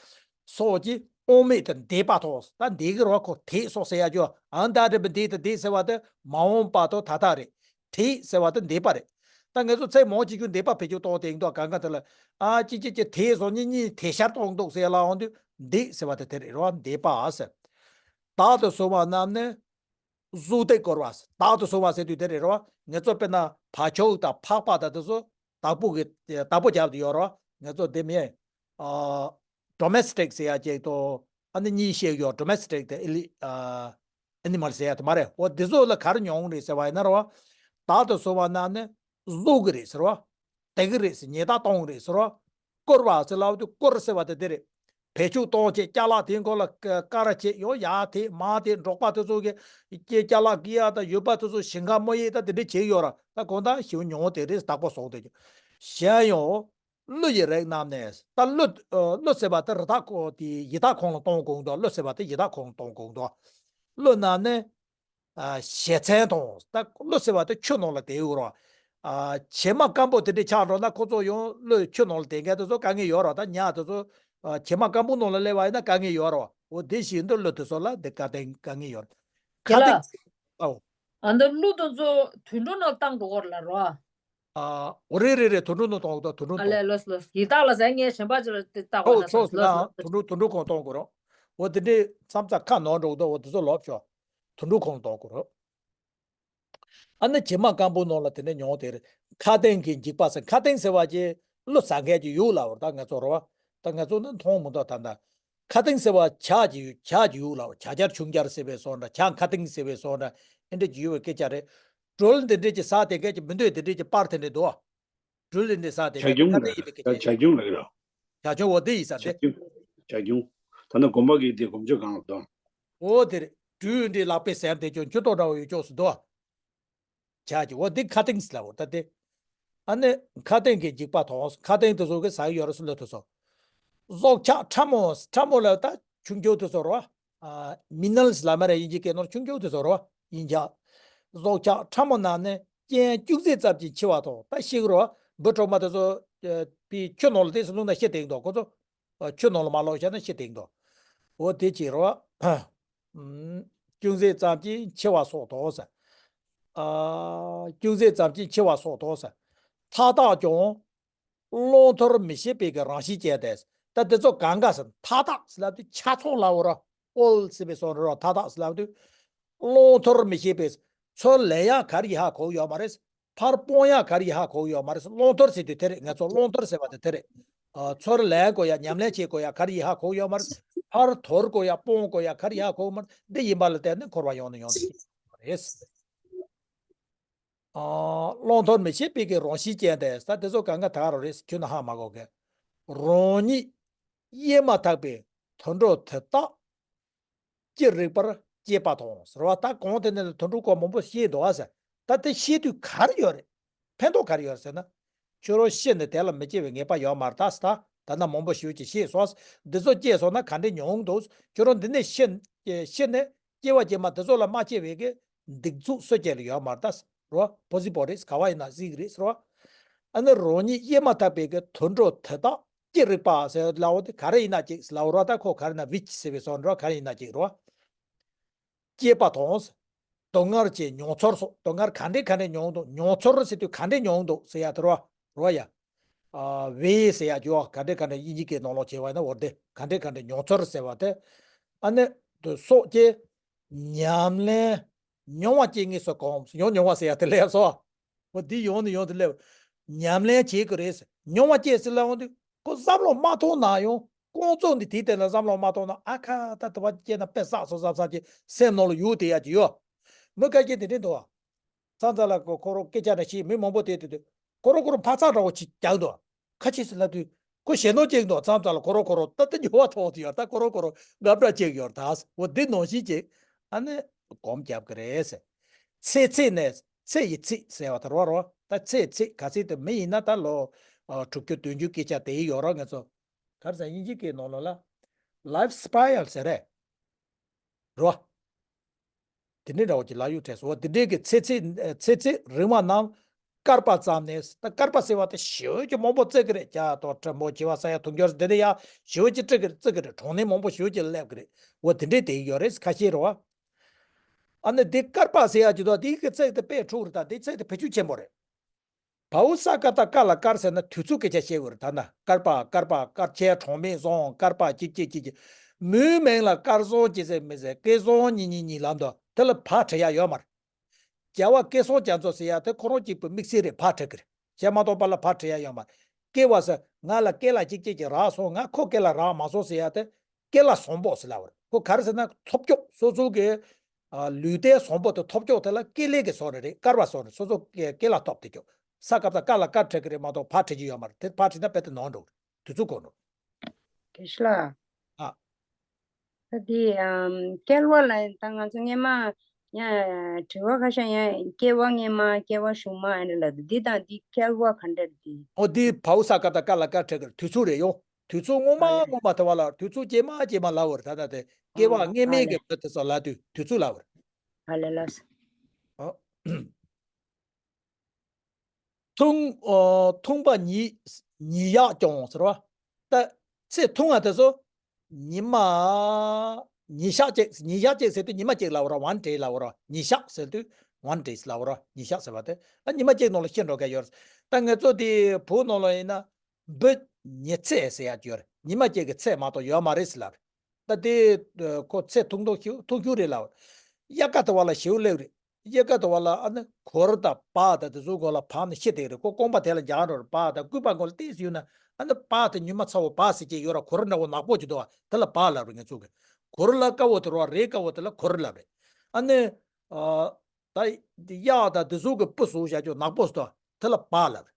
སོགས་ཀྱི་དབང་མེད་དུ་འདེད་པ་དང་། ད་འདེད་གི་རེད་བ། ཁོ་དེད་སོགས་ཟེར་ཡ་ཅོ། ཨ་ད་དེ་བ་འདེད་དུ་འདེད་ཟེར་བ་དེ་མ་འོངས་པ་དང་ད་ལྟ་རེད། དེད་ཟེར་བ་དེ་འདེད་པ་རེད། ད་ང་ཚོ་ཚེ་མང་ཅིག་ཀྱང་འདེད་པ་བེད་སྤྱོད་གཏོང་དེ་ཡིན་དུས་གང་ག་དེ་ལ། ཨ་ཅི་ཅི་ཅི་དེད་སོང་། གཉིས་གཉིས་དེད་ཤར་གཏོང་འདུག་ཟེར་ལ་འོང་དུས་འདེད་ཟེར་བ་དེ་དེ་རེད་རོ། འདེད་པ་ཟེར། བདག་ཏུ་བཟུང་བ་རྣམས་ནི་གཟུགས་དེ་བསྐོར་བ་ཟེར། བདག་ཏུ་བཟུང་བ་ཟེར་དུས་དེ་རེད་རོ། ང་ཚོ་དཔེར་ན་བ་ཕྱུགས་དང་ཕག་པ་དང་དེ་ཚོ་བདག་པོ་གི་བདག་པོ་རྒྱབ་ཏུ་ཡོད་རོ། ང་ཚོ་དེ་མིན་ཨ་ཌོ་མེ་སི་ཊིག་ཟེར་ཡ་ཅིག་དང་། ཨ་ནི་གཉིས་བཤད་ཡོད། ཌོ་མེ་སི་ཊིག་དེ་ཨི་ལི་ཨ་ཨེ་ནི་མལ་ཟེར་ཡ་དེ་མ་རེད། འོ་དེ་ཚོ་ལ་ག་རེ་མྱོང་རེད་ཟེར་བ་ཡིན་ན་རོ། བདག་ཏུ་བཟུང་བ་རྣམས་ནི་གཟུགས་ཀྱི་རེད་ཟེར་བ། དེ་གི་རེད་ཟེར། ཉེས་དག་གཏོང་གི་རེད་ཟེར་བ། བསྐོར་བ་ཟེར་ལབ་དུས་བསྐོར་ཟེར་བ་དེ་དེ་རེད། བེད་སྤྱོད་གཏོང་བྱེད། ཅ་ལག་དེའི་མགོ་ལ་ཀ་ར་བྱེད་ཡོང་ཡ་དེ་མ་དེ་འབྲོག་པ་དེ་ཚོ་གི་ཅ་ལག་གི་ཡ་ད་ཡོད་པ་དེ་ཚོ་ཞིང་ཁ་རྨོ་ཡས་ད་དེ་འདྲ་བྱེད་ཡོད་ར། ད་གང་ལྟར་ཞིའུ་མྱོང་དེ་རེད། བདག་པོ་བཟུང་དེ་གཞན་ཡང་། ཀླུ་ཡི་རིགས་རྣམས་ནི། ད་ཀླུ་ཨ་ཀླུ་ཟེར་བ་དེ་རི་དྭགས་ཁོ་དེ་ཡི་དྭགས་ཁོངས་ལ་གཏོང་དགོས་འདུག་ཀླུ་ཟེར་བ་དེ་ཡི་དྭགས་ཁོངས་ལ་གཏོང་དགོས་འདུག་ཀླུ་རྣམས་ནི་ཨ་བྱེ་ཚན་དང་། ད་ཀླུ་ཟེར་བ་དེ་ཆུ་ནང་ལ་དེད་ཡོད་རོ། ཨ་བྱེ་མ་སྐམ་པོ་དེ་འདྲ་ཆགས་འགྲོ་ན་ཁོ་ཚོ་ཡང་ཀླུ་ཆུ་ནང་ལ་དེད་མཁན་དེ་ཚོ་དཀའ་ངལ་ཡོད་རོ། ད་ཉ་དེ་ཚོ་ཨ་བྱེ་མ་སྐམ་པོ་ནང་ལ་སླེབས་པ་ཡིན་ན་དཀའ་ངལ་ཡོད་རོ། འོ་དེ་བཞིན་དུ་ཀླུ་དེ་ཚོ་ལ་དེ་དཀའ་དེ་དཀའ་ངལ་ཡོད་རོ། ཁ་དེ་ལ་ཏིང་ཨོ། ཨ་འདི་ཀླུ་དེ་ཚོ་དུད་འགྲོ་ནང་བཏང་འགྲོ་གི་རེད་ལ་རོ། ཨ། འོ་རེད་རེད་རེད། དུད་འགྲོ་ནང་གཏོང་གི་འདུག་དུད་འགྲོ་ཨ་ལས་ནང་། ལོས་ལོས། ཡི་དྭགས་ལ་ཟེར་ངས་གཞན་པ་ཅིག་ལ་དེ་བཏགས་པ་ཨོ་ན་ཚོགས་ཟེར་ལོས་ན་ལོས། དུད་འགྲོ་དུད་འགྲོ་ཁོང་གཏོང་དགོས་རོགས། འོ་དེ་འདྲའི་མཚམས་མཚམས་ཁ་ནོར་འགྲོ་གི་འདུག་འོ་དེ་ཚོ་ལོབས་ཤོག་དུད་འགྲོ་ཁོང་གཏོང་དགོས་རོགས། ཨ་ནི་བྱེ་མ་སྐམ་པོ་ནང་ལ་དེ་འདྲ་མྱོང་དེ་རེད། ཁ་སྟེང་གི་འཇིགས་པ་ཟེར། ཁ་སྟེང་ཟེར་བ་ཅིག་ཀླུ་ཟ་མཁན་གྱི་ཡུག་ལ་བར་ད་ང་ཚོ་རོ། ད་ང་ཚོ་ནི་མཐོང་མི་འདུག་ད་ད། ཁ་སྟེང་ཟེར་བ་བྱག་གི་ཡུག་བྱག་གི་ཡུག་ལ་བྱ་རྒྱལ་ཆུང་རྒྱལ་ཟེར་བའི་སོགས་འདྲ། བྱག་ཁ་སྟེང་ཟེར་བའི་སོགས་འདྲ། ཨེ་འདྲ་ཅིག་ཡོད་པའི་སྐད་ཆ་རེད། སྦྲུལ་འདི་འདྲས་ཀྱི་ས་དེ་གས་ཀྱི་མི་འདོད་དེ་འདྲས་ཀྱི་པར་དེ་འདྲས་འདུག་སྦྲུལ་འདི་འདྲས་ས་དེ་བྱ་གས་ཁ་ཁྱུང་ལ་སྟེང་ཡིན་པའི་སྐད་ཆ་བྱ་ཁྱུང་ལ་རོ། བྱ་ཁྱུང་འོ་དེ་ཡིན་ས་བྱ་དེ། ཁྱུང་། བྱ་ཁྱུང་། ད་ནི་དགོན་པ་གི་དེ་དགོན་མཆོད་གང་ལ་འདོན། འོ་དེ་རེད། སྦྲུལ་འདྲས་ལག་པས་ཟེར་དེ་ཀྱང་ཁྱུ་ཏོག་འདྲ་བོ་ཡོད་ཅོག་སུ་འདུག་བྱག་གི་འོ་དེ་ཁ་སྟེང་ཟེར་ལ་འོ་ད་དེ། ཨ་ནི་ཁ་སྟེང་གི་འཇིགས་པ་དང་ཁ་སྟེང་དེ་ཚོ་གི་ཟ་ཡི་ཡོད་རེད་ཟེར་ལོ་དེ་ཚོ། གཟོག་ཆགས་ཕྲ་མོ། ཕྲ་མོ་ལ་ད་ཆུང་ཆུང་དེ་ཚོ་རོ། ཨ་མི་ནལ་ཟེར་ལ་མ་རེད། དབྱིན་ཇི་སྐད་ནོར་ཆུང་ཆུང་དེ་ཚོ་རོ། དབྱིན་ཇ། གཟོག་ཆགས་ཕྲ་མོ་རྣམས་ནི་རྐྱེན་ཅུང་ཟད་ཙམ་གྱིས་འཆི་བ་དང་། ད་ཤི་གི་རོ། འབུ་གྲོག་མ་དེ་ཚོ་ཨ་པའི་ཆུ་ནང་ལ་དེ་ཚོ་ལྷུང་ན་ཤི་དེ་འདུག་ཁོ་ཚོ། ཨ་ཆུ་ནང་ལ་མ་ལོག་བྱས་ན་ཤི་དེ་འདུག་འོ་དེ་ཅི་རོ། ཨམ། ཅུང་ཟད་ཙམ་གྱིས་འཆི་བ་སོགས་དོ་ཟེར། ཨ། ཅུང་ཟད་ཙམ་གྱིས་འཆི་བ་སོགས་དོ་ཟེར། མཐའ་དག་ཀྱང་། བླང་དོར་མི་ཤེས་པའི་གི་རང་བཞིན་ཅན་ཏེ། ད་དེ་ཚོ་གང་ག་ཟེར། མཐའ་དག་ཟེར་ལབ་དུས་ཆ་ཚང་ལབ་འོ་ར། ཨོལ་ཟེར་བའི་སོགས་ར། མཐའ་དག་ཟེར་ལབ་དུས། བླང་དོར་མི་ཤེས་པའི། ཚུར་ལེན་ཡག་ག་རེ་ཡིན་ཧ་གོ་གི་ཡོད་མ་རེད། ཕར་སྤོང་ཡག་ག་རེ་ཡིན་ཧ་གོ་གི་ཡོད་མ་རེད། བླང་དོར་ཟེར་དུས་དེ་རེད། ང་ཚོ་བླང་དོར་ཟེར་བ་དེ་དེ་རེད། ཨ། ཚུར་ལེན་དགོས་ཡག་ཉམས་ལེན་བྱེད་དགོས་ཡག་ག་རེ་ཡིན་ཧ་གོ་གི་ཡོད་མ་རེད། ཕར་དོར་དགོས་ཡ་སྤོང་དགོས་ཡ་ག་རེ་ཡ་གོ་མ་འདི་ཡིན་པ་ལ་བརྟེན་ནས་འཁོར་བ་ཡོང་ནས་ཡོང་ནས་ཤི་རེད། ཨ། བླང་དོར་མི་ཤེས་པའི་གི་རང་བཞིན་ཅན་ཏེ་ས་དེ་ཚོ་གང་ག་ད་རོ་རེད་ཁྱོད་ན་ཧ་མ་གོ་གི། རང་ཉིད་དབྱེ་མ་ཐག་པའི་དུད་འགྲོ་དེ་དག་ཅི་རིགས་པར་སྐྱེས་པ་དང་ཟེར་བ་ད་གོང་དེ་ནས་དུད་འགྲོ་སྐོར་མང་པོ་བཤད་འདུག་ཨ་ཟེར། ད་དེ་བཤད་དུས་ག་རེ་ཡོད་རེད། ཕན་ཐོགས་ག་རེ་ཡོད་རེད་ཟེར་ན། ཁྱོད་རང་ཤི་ནས་དེ་ལ་མི་སྐྱེ་བའི་ངེས་པ་ཡོད་མ་རེད་ད་ཟེར་ད། ད་ནི་མང་པོ་ཞེ་པོ་ཅིག་བཤད་སོང་། འདི་ཚོ་སྐྱེས་སོང་ན་ག་འདྲས་མྱོང་འདུག་ཁྱོད་རང་འདི་ནས་ཤི་ཤི་ནས་སྐྱེ་བ་སྐྱེས་མ་དེ་ཚོ་ལ་མ་སྐྱེ་བའི་གི་སྡིག་མཛུབ་སུ་སྐྱེ་ལ་ཡོད་མ་རེད་ད་ཟེར་བ། པོ་ཟི་པོ་རེད་ག་བ་ཡིན་ན་གཟིགས་རེད་ཟེར་བ། ཨ་ནི་རང་ཉིད་དབྱེ་མ་ཐག་པའི་གི་དུད་འགྲོ་དེ་དག་ཅི་རིགས་པ་ཟེར་ལབ་པ་དེ་ག་རེ་ཡིན་ན་ཅིག་ལབ་རོགས། ད་ཁོ་ག་རེ་ན་ཝིཆ་ཟེར་བའི་སོགས་འགྲོ་ག་རེ་ཡིན་ན་ཅིག་རོ། སྐྱེས་པ་དང་། སྡུག་བསྔལ་གྱི་མྱོང་ཚོར་སོགས་སྡུག་བསྔལ་ག་འདྲས་ག་འདྲས་མྱོང་འདུག་མྱོང་ཚོར་ཟེར་དུས་ག་འདྲས་མྱོང་འདུག་ཟེར་ཡ་དེ་རོ། རོ་ཡ། ཨ་ཝེ་ཟེར་ཡ་ཅིག་ཡོད་ག་འདྲས་ག་འདྲས་དབྱིན་ཇི་སྐད་ནང་ལོགས་བྱས་པ་ཡིན་ན་འོ་དེ་ག་འདྲས་ག་འདྲས་མྱོང་ཚོར་ཟེར་བ་དེ། ཨ་ནི། དུ་སོགས་ཀྱི། ཉམས་ལེན། མྱོང་བ་སྐྱེ་ངེས་སོ་གོམས་ཡང་མྱོང་བ་ཟེར་ཡ་དེ་ལས་སོ། འོ་འདི་ཡོང་ནས་ཡོང་དུ་སླེབས། ཉམས་ལེན་བྱེད་དགོས་རེད། མྱོང་བ་སྐྱེས་ཟེར་ལབ་འོང་དུས་ཁོ་བསམ་བློ་མ་ཐོངས་ན་ཡང་ཁོང་ཚོ་འདི་དེའི་སྟེང་ལ་བསམ་བློ་མ་ཐོངས་ན་ཨ་ཁ་ད་དུ་བ་སྐྱེས་ན་དཔེ་བསགས་སོ་བསམ་བསམ་གྱི་སེམས་ནང་ལ་ཡུག་དེ་ཡ་གི་ཡོད། མི་ཁ་ཤས་དེ་འདྲས་འདུག་བ། མཚམས་མཚམས་ལ་ཁོ་ཁོ་རང་སྐད་ཆ་འདྲ་ཞིག་མི་མང་པོ་དེ་དེ་དུས་ཁོ་རང་ཁོ་རང་འཕག་འཚག་འདྲ་བོ་ཅིག་རྒྱག་འདུག་ཁ་ཅིག་སེ་ལབ་དུས་ཁོ་ཞེད་སྣང་སྐྱེ་གི་འདུག་མཚམས་མཚམས་ལ་ཁོ་རང་ཁོ་རང་ད་ལྟ་འགྱུར་བ་ཐོག་དུ་ཡོད། ད་ཁོ་རང་ཁོ་རང་དགའ་བྲ་སྐྱེ་གི་ཡོད། ད་འོ་འདི་ནང་བཞིན་ཅིག་ཨ་ནི་སྒོམ་རྒྱབ་གི་རེད་ཟེར། ཚེ་ཚེ་ནས་ཚེ་ཡི་ཚིག་ཟེར་བ་ད་རོ་རོ་ད་ཚེ་ཚིག་ག་ཚིག་དེ་མི་ཡིན་ན་ད་ལོ་ཨ་དྲུག་ཅུ་བདུན་ཅུ་སྐད་ཆ་དེ་ཡོད་རོ། ང་ཚོ་ག་རེ་ཟེར་དབྱིན་ཇི་སྐད་ནང་ལོགས་ལ་life spiral ཟེར་རེད་རོ། དེ་འདྲའི་འདྲ་བོ་ཅིག་ལབ་ཡོད་དྲན་སོང་། འོ་དེ་འདྲའི་གི་ཚེ་ཚེ་ཚེ་ཚེ་རིང་བ་རྣམས་བསྐལ་པ་ཙམ་ནས། ད་བསྐལ་པ་ཟེར་བ་དེ་ཞེ་པོ་ཅིག་མང་པོ་བརྩི་གི་རེད། རྒྱ་དང་བྲན་པོ་བྱེ་བ་ས་ཡ་དུང་ཕྱུར་དེ་འདྲ་ཡ་ཞེ་པོ་ཅིག་བརྩི་གི་བརྩི་གི་རེད། གྲངས་གནས་མང་པོ་ཞེ་པོ་ཅིག་སླེབས་གི་རེད། འོ་དེ་འདྲའི་དེ་ཡོད་རེད་ཁ་ཤས་རེད་བ། ཨ་ནི་དེ་བསྐལ་པ་ཟེར་ཡ་ཅིག་འདུག་དེའི་གི་ཚིག་དེ་དཔེ་འཁྲུག་རེད། ད་དེ་ཚིག་དེ་བེད་སྤྱོད་ཆེན་པོ་རེད། བའོ་ས་ཀ་བཏགས་སྐ་ལ་སྐར་ཟེར་ན་དུས་ཚོད་སྐད་ཆ་བཤད་དགོས་རེད། ད་ན་སྐར་པ་སྐར་པ་སྐར་ཆའི་གྲངས་མེད་བཟང་སྐར་པ་གཅིག་གཅིག་གཅིག་གཅིག་མུའི་མིང་ལ་སྐར་བཟང་གཅིག་ཟེར་མི་ཟེར་སྐལ་བཟང་གཉིས་གཉིས་གཉིས་ལབ་འདུག་དེ་ལ་བ་བྲི་ཡ་ཡོད་མ་རེད། རྒྱལ་བ་སྐལ་བཟང་རྒྱ་མཚོ་ཟེར་ཡ་དེ་ཁོ་རང་གཅིག་པུ་དམིགས་བསལ་རེད། བ་བྲི་གི་རེད། བྱས་མ་གཏོགས་པ་ལ་བ་བྲི་ཡ་ཡོད་མ་རེད། སྐལ་བ་ཟེར་ང་ལ་སྐལ་ལ་གཅིག་གཅིག་གཅིག་རག་སོང་། ང་ཁོ་སྐལ་ལ་རག་མ་སོང་ཟེར་ཡ་དེ་སྐལ་བ་བཟང་པོ་ཟེར་ལབ་པ་རེད། ཁོ་ག་རེ་ཟེར་ན་ཐོབ་སྐྱོ་སོ་སོ་གི་ཨ་ལུས་རྟེན་བཟང་པོ་དེ་ཐོབ་ཆོག་དེ་ལ་སྐལ་ལེ་གི་བཟོ་རེ་རེད། སྐར་བ་བཟོ་རེ་སོ་སོ་སྐལ་ལ་ཐོབ་དེ་ཆོག་ས་ཀ་བཏགས་སྐ་ལ་སྐར་བྲི་གི་རེད་མ་གཏོགས་བ་བྲི་གི་ཡོད་མ་རེད། དེ་བ་བྲིས་ན་དཔེ་དེ་ནོར་འགྲོ་གི་རེད། དུས་ཚོད་འགོར་འགྲོ། དེ་ཤི་ལ། ཨ། ད་དེ་ཨམ་སྐལ་བ་ལ་ད་ང་ཚོ་སྔས་མ་ཡ་དྲི་བ་ཁ་ཤས་ཡ་སྐལ་བ་སྔས་མ་སྐལ་བ་གཞུག་མ་ཨ་ནི་ལ་འདི་དང་འདི་སྐལ་བ་ག་འདྲ་འདི། ཨོ་འདི་བའོ་ས་ཀ་བཏགས་སྐ་ལ་སྐར་བྲི་གི་རེད། དུས་ཚོད་རེད་ཡོང་། དུས་ཚོད་སྔོན་མ་ཨ་ལེ། སྔོན་མ་དེ་བ་ལ་དུས་ཚོད་རྗེས་མ་རྗེས་མ་ལབ་པར་ད་ལྟ་དེ་སྐལ་བ་ཨ་སྔས་ཨ་མའི་ལེ། གི་བུ་དེ་ཚོ་ལབ་དུས་དུས་ཚོད་ལབ་པར། ཨ་ལེ་ལགས་སོ། ཨ། ཐུང་ཨ་ཐུང་པ་ཉིད་ཉིད་ཡག་ཀྱང་ཟེར་བ། ད་ཚེ་ཐུང་བ་དེ་ཚོ་ཉི་མ་ཉིན་ཞག་གཅིག་ཉིན་ཞག་གཅིག་ཟེར་དུས་ཉི་མ་གཅིག་ལབ་པར་one day ལབ་པར། ཉིན་ཞག་ཟེར་དུས་one days ལབ་པར། ཉིན་ཞག་ཟེར་བ་དེ་ཨ་ཉི་མ་གཅིག་ནང་ལ་ཤི་འགྲོ་མཁན་ཡོད་རེད། ད་ང་ཚོ་དེ་བོད་ནང་ལ་ཡིན་ན། འབུ་ཉི་ཚེ་ཟེར་ཡག་ཅིག་ཡོད་རེད། ཉི་མ་གཅིག་གི་ཚེ་མ་གཏོགས་ཡོད་མ་རེད་ཟེར་ལབ་རེད། ད་དེ་ཁོ་ཚེ་ཐུང་ཐུང་ཤིག་ཐུང་ཤོས་རེད་ལབ་རེད། དབྱར་ཁ་དུ་བ་ལ་ཞེའུ་སླེབས་རེད། དབྱར་ཁ་དུ་བ་ལ་ཨ་ནི་གུར་དང་བག་དང་དེ་ཚོའི་སྒོ་ལ་བག་ནི་ཤི་བསྡད་རེད། ཁོ་རྐང་པ་དེ་ལ་འགྱངས་འགྲོ་རེད། བག་དང་སྐུད་པ་སྒོ་ལ་ཏོག་ཙམ་ཡོད་ན་ཨ་ནི་བག་དེ་ཉི་མ་ཚ་བོ་བག་ཟེར་གྱི་ཡོད་ར། གུར་འདྲ་བོ་ནག་པོ་ཅིག་འདུག་བ་དེ་ལ་བག་ལབ་རེད་ང་ཚོ་གི། གུར་ལ་དཀར་བོ་དེ་རེད་བ། རས་དཀར་བོ་དེ་ལ་གུར་ལབ་རེད། ཨ་ནི། ཨ། ད་གཡག་དང་དེ་ཚོ་གི་སྤུ་བཟོ་བྱ་ཆོག་ནག་པོ་ཟེར་དོ། དེ་ལ་བག་ལབ་རེད།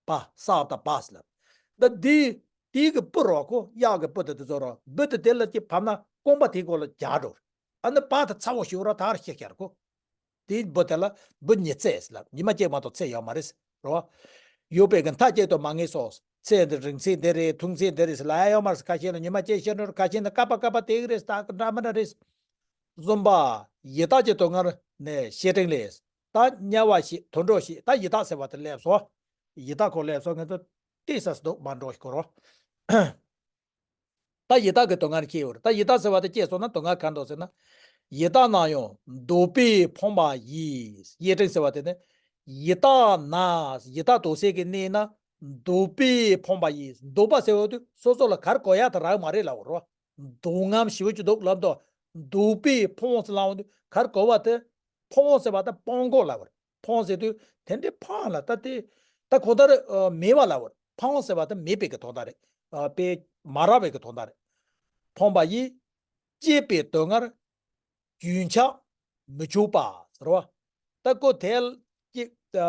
བག་ས་བཏགས་སྦ་ཟེར་ལབ། ད་འདི་དེའི་གི་སྤུ་རོ་ཁོ་གཡག་གི་སྤུ་དང་དེ་ཚོ་རོ་འབུ་དེ་དེ་ལ་ཅིག་བབས་ན་རྐང་པ་དེའི་སྒོ་ལ་འགྱངས་འགྲོ་རེད། ཨ་ནི་བག་དེ་ཚ་བོ་ཞིག་ར་ད་ར་ཤི་ཤར་ཁོ། དེའི་འབུ་དེ་ལ་འབུ་ཉི་ཚེ་ཟེར་ལབ། ཉི་མ་གཅིག་མ་གཏོགས་ཚེ་ཡོད་མ་རེད་ཟེར་རོ། ཡོད་པའི་གི་མཐའ་གཅིག་ཏུ་མ་ངེས་སོ། ཚེ་འདི་རིང་ཚེ་འདི་རེད། ཐུང་ཚེ་འདི་རེད་ཟེར་ལབ་ཡ་ཡོད་མ་རེད། ཁ་ཤས་ལ་ཉི་མ་གཅིག་ཤི་འགྲོ་རེད། ཁ་ཤས་ནི་སྐར་པ་སྐར་པ་དེ་གི་རེད་ཟེར། ད་གི་འདྲ་མི་འདྲ་རེད། གསུམ་པ། ཡི་དྭགས་ཀྱི་སྡུག་བསྔལ་ནི་བཤེས་སྤྲིང་ལས། ད་དམྱལ་བ་ཞེས་དུད་འགྲོ་ཞེས། ད་ཡི་དྭགས་ཟེར་བ་དེ་སླེབས་སོ། ཡི་དྭགས་ཁོ་སླེབས་སོ། ང་ཚོ་ཏོག་ཙམ་སྡུག་མ་འགྲོ་ཞིག་གོ་རོ། ད་ཡི་དྭགས་ཀྱི་སྡུག་བསྔལ་ཁྱེར་ཡོད་རེད། ད་ཡི་དྭགས་ཟེར་བ་དེ་སྐྱེས་སོང་ན་སྡུག་བསྔལ་ག་འདུག་ཟེར་ན། ཡི་དྭགས་ན་ཡང་འདོད་པས་ཕོངས་པ་ཡིས། བཤེས་སྤྲིང་ཟེར་བ་དེ་ནི། ཡི་དྭགས་ན་ཡི་དྭགས་འདུག་སའི་གི་གནས་ན་འདོད་པས་ཕོངས་པ་ཡིས། འདོད་པ་ཟེར་བ་དེ་སོ་སོ་ལ་ག་རེ་དགོས་ཡ་དེ་རག་མ་རེད་ལབ་པ་རེད་བ། སྡུག་བསྔལ་ཞེ་པོ་ཅིག་འདུག་ལབ་དུས། འདོད་པས་ཕོངས་ཟེར་ལབ་དུས་ག་རེ་དགོས་པ་དེ། ཕོངས་ཟེར་བ་དེ་སྤང་དགོས་ལབ་པ་རེད། ཕོངས་ཟེར་དུས་དེ་འདྲའི་ཕོངས་ལ་ད་དེ། ད་གང་ལྟར་ཨ་མེད་པ་ལབ་པ་རེད། ཕོངས་ཟེར་བ་དེ་མེད་པའི་གི་དོན་དག་རེད། ཨ་དཔེ་མ་རག་པའི་གི་དོན་དག་རེད། ཕོངས་པ་ཡིས། སྐྱེས་པའི་དོན་སྔར་རྒྱུན་ཆགས་མི་འཆུག་པ་ཟེར་བ། ད་ཁོ་དེ་ལ་སྐྱེ་ཨ་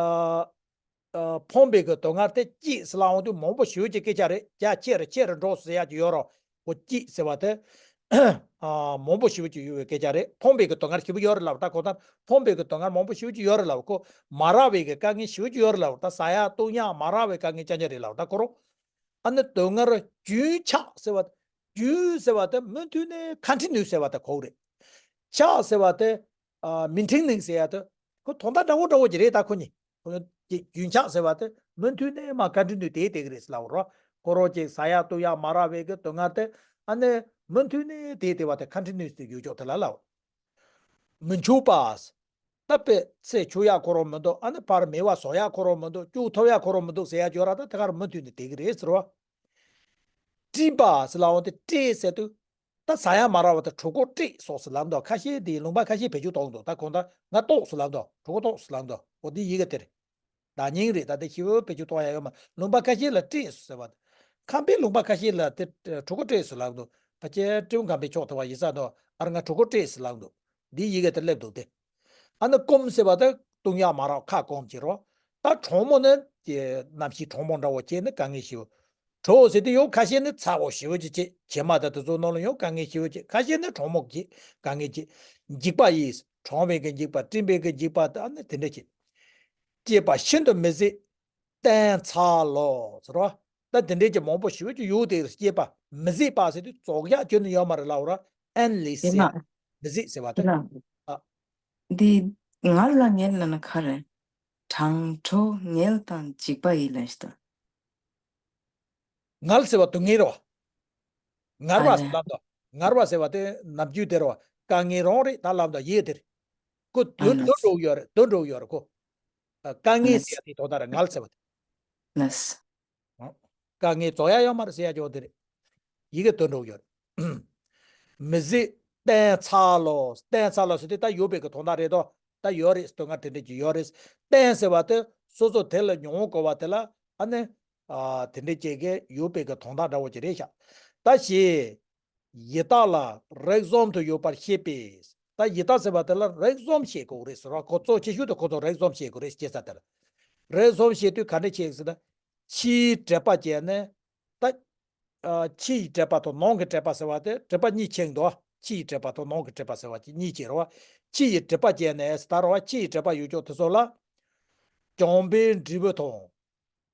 ཨ་ཕོངས་པའི་གི་དོན་སྔར་དེ་སྐྱེས་ཟེར་ལབ་འོང་དུས་མང་པོ་ཞེ་པོ་ཅིག་སྐད་ཆ་རེད། རྒྱ་ཆེ་རུ་ཆེ་རུ་འགྲོ་ཟེར་ཡག་ཅིག་ཡོད་རོ། ཁོ་སྐྱེས་ཟེར་བ་དེ་ཨ་མང་པོ་ཞེ་པོ་ཅིག་ཡོད་པའི་སྐད་ཆ་རེད། ཕོངས་པའི་གི་དོན་སྔར་ཞེ་པོ་ཡོད་རེད་ལབ། ད་ཁོ་ད་ཕོངས་པའི་གི་དོན་སྔར་མང་པོ་ཞེ་པོ་ཅིག་ཡོད་རེད་ལབ། ཁོ་མ་རག་པའི་གི་དཀའ་ངལ་ཞེ་པོ་ཅིག་ཡོད་རེད་ལབ། ད་ཟ་ཡག་བཏུང་ཡག་མ་རག་པའི་དཀའ་ངལ་རྐྱང་རྐྱང་རེད་ལབ། ད་ཁོ་རང་ཨ་ནི་དོན་སྔར་རྒྱུན་ཆགས་ཟེར་བ། རྒྱུན་ཟེར་བ་དེ་མུ་མཐུད་ནས་ཀོན་ཊི་ནིའུ་སི་ཟེར་བ་དེ་གོ་གི་རེད། ཆགས་ཟེར་བ་དེ་ཨ་མེན་ཊེ་ནིང་ཟེར་ཡ་དེ་ཁོ་དོན་དག་འདྲ་བོ་འདྲ་བོ་ཅིག་རེད། ད་ཁོ་གཉིས་ཁོ་གཉིས་རྒྱུན་ཆགས་ཟེར་བ་དེ་མུ་མཐུད་ནས་མར་ཀོན་ཊི་ནིའུ་དེ་དེ་གི་རེད་ཟེར་ལབ་རོ། ཁོ་རང་ཅིག་ཟ་ཡག་བཏུང་ཡག་མ་རག་པའི་གི་དོན་སྔར་དེ་ཨ་ནི་མུ་མཐུད་ནས་དེ་དེ་བ་དེ་ཀོན་ཊི་ནིའུ་སི་དེ་ཡོད་ཆོག་དེ་ལ་ལབ། མི་འཆུག་པ། ད་དཔེ་ཚེ་འཆུག་ཡག་ཁོ་རང་མི་འདུག་ཨ་ནི་ཕར་མེད་པ་བཟོ་ཡག་ཁོ་རང་མི་འདུག་སྐྱུག་ཐུབ་ཡག་ཁོ་རང་མི་འདུག་ཟེར་ཡག་ཅིག་ཡོད་ར། ད་དེ་གར་མུ་མཐུད་ནས་དེ་གི་རེད་ཟེར་བ། སྤྲིན་པ་ཟེར་ལབ་འོང་དུས་སྤྲེ་ཟེར་དུས། ད་ཟ་ཡག་མ་རག་པ་དེ་གྲོད་ཁོག་སྤྲེ་སོགས་སུ་ལབ་འདུག་ཁ་ཤས་དེ་ལུང་པ་ཁ་ཤས་བེད་སྤྱོད་གཏོང་འདུག་ད་གང་ལྟར་ང་ལྟོགས་སུ་ལབ་འདུག་གྲོད་ཁོག་ལྟོགས་སུ་ལབ་འདུག་འོ་འདི་ཡི་གེ་དེ་རེད། ད་སྙིང་རེད། ད་དེ་ཞིབ་པོ་བེད་སྤྱོད་གཏོང་ཡག་ཡོད་མ། ལུང་པ་ཁ་ཤས་ལ་སྤྲེ་སུ་ཟེར་བ་དེ། ཁམས་པའི་ལུང་པ་ཁ་ཤས་ལ་དེ་གྲོད་ཁོག་སྤྲེ་སུ་ལབ་འདུག་ཕལ་ཆེར་ཀྲུང་ཁམས་པའི་ཕྱོགས་དེ་བ་ཡིན་ས་འདུག་ཨ་ར་ང་གྲོད་ཁོག་སྤྲེ་སུ་ལབ་འདུག་འདི་ཡི་གེ་དེ་སླེབས་འདུག་སྟེ། ཨ་ནི་སྐོམ་ཟེར་བ་དེ་བཏུང་ཡག་མ་རག་ཁ་སྐོམ་གྱི་རོ། ད་གྲང་མོ་ནི་དེ་གནམ་གཤིས་གྲང་མོ་འདྲ་བོ་བྱས་ནས་དཀའ་ངལ་ཞེ་པོ། དྲོ་ཟེར་དུས་ཡང་ཁ་ཤས་ནི་ཚ་བོ་ཞེ་པོ་ཅིག་བྱེད། བྱེ་མ་དང་དེ་ཚོ་ནང་ལ་ཡང་དཀའ་ངལ་ཞེ་པོ་བྱེད། ཁ་ཤས་ནི་གྲང་མོ་གྱིས་དཀའ་ངལ་བྱེད། འཇིགས་པ་ཡིས། གྲང་བའི་གི་འཇིགས་པ། སྤྲིན་པའི་གི་འཇིགས་པ་དང་ནི་དེ་འདྲ་བྱེད། སྐྱེས་པ་ཤིན་ཏུ་མི་བཟད་བརྟན་ཚར་ལོ་ཟེར་བ། ད་དེ་འདྲའི་གི་མང་པོ་ཞེ་པོ་ཅིག་ཡོད་དེ། སྐྱེས་པ་མི་བཟད་པ་ཟེར་དུས་རྫོགས་ཡག་ཁྱོན་ནས་ཡོད་མ་རེད་ལབ་ར། ཨེན་ལི་སི་ཡ། དེ་ན། མི་བཟད་ཟེར་བ་དེ། དེ་ན། ཨ། འདི་ངལ་ལ་ངལ་ལ་ན་ག་རེ། གྲང་དྲོ་ངལ་དང་འཇིགས་པ་ཡི་ལན་ཞིག་དང་། ངལ་ཟེར་བ་སྡུག་བསྔལ་རེད་བ། ངལ་བ་ཨ་ཟེར་ལབ་དོ། ངལ་བ་ཟེར་བ་དེ་ནམ་རྒྱུན་དེ་རེད་བ། དཀའ་ངལ་རང་རེད་ད་ལབ་དོ་ཡེ་དེ་རེད། ཁོ་དོན་ཨ་དོན་འགྲོ་གི་ཡོད་རེད། དོན་འགྲོ་གི་ཡོད་རེད་ཁོ། ཨ། དཀའ་ངལ་ཟེར་ཡ་དེ་དོན་དག་རེད། ངལ་ཟེར་བ་དེ། ལགས། དཀའ་ངལ་རྫོགས་ཡ་ཡོད་མ་རེད་ཟེར་ཡ་ཅིག་འོ་དེ་རེད། ཡི་གེ་དོན་འགྲོ་ཡོད་རེད། མི་བཟད་བརྟན་ཚར་ལོ། བརྟན་ཚར་ལོ་ཟེར་དུས་ད་ཡོད་པའི་གི་དོན་དག་རེད་དོ། ད་ཡོད་རེད། དོན་ལྔ་དེ་འདྲས་ཀྱི་ཡོད་རེད། བརྟན་ཟེར་བ་དེ་སོ་སོ་དེ་ལ་མྱོང་དགོས་པ་དེ་ལ་ཨ་ནི། ཨ། དེ་འདྲས་ཀྱི་གི་ཡོད་པའི་གི་དོན་དག་འདྲ་བོ་ཅིག་རེད་ཤག་ད་ཞེས། ཡི་དྭགས་ལ་རིགས་གསུམ་དུ་ཡོད་པར་བཤད་པས། ད་ཡི་དྭགས་ཟེར་བ་དེ་ལ་རིགས་གསུམ་བཤད་དགོས་རེད་ཟེར་བ། ཁོ་གཙོ་ཆེ་ཤོས་དེ་ཁོ་ཚོ་རིགས་གསུམ་བཤད་དགོས་རེད་ཅེས་ས་དེ་ལ། རིགས་གསུམ་བཤད་དུས་ག་འདྲ་བཤད་ཟེར་ན། ཕྱིའི་དྲེགས་པ་བཅད་ནས། ད། ཨ། ཕྱི་ཡི་དྲེགས་པ་དང་ནང་གི་དྲེགས་པ་ཟེར་བ་དེ་དྲེགས་པ་གཉིས་ཕྱེ་འདུག་ཕྱི་ཡི་དྲེགས་པ་དང་ནང་གི་དྲེགས་པ་ཟེར་བ་གཉིས་ཕྱེ་རེད་བ། ཕྱི་ཡི་དྲེགས་པ་བཅད་ནས་ཟེར་ད་རེད་བ། ཕྱི་ཡི་དྲེགས་པ་ཡོད་ཅོག་དེ་ཚོ་ལ། བྱམས་པའི་འབྲས་བུ་དང་།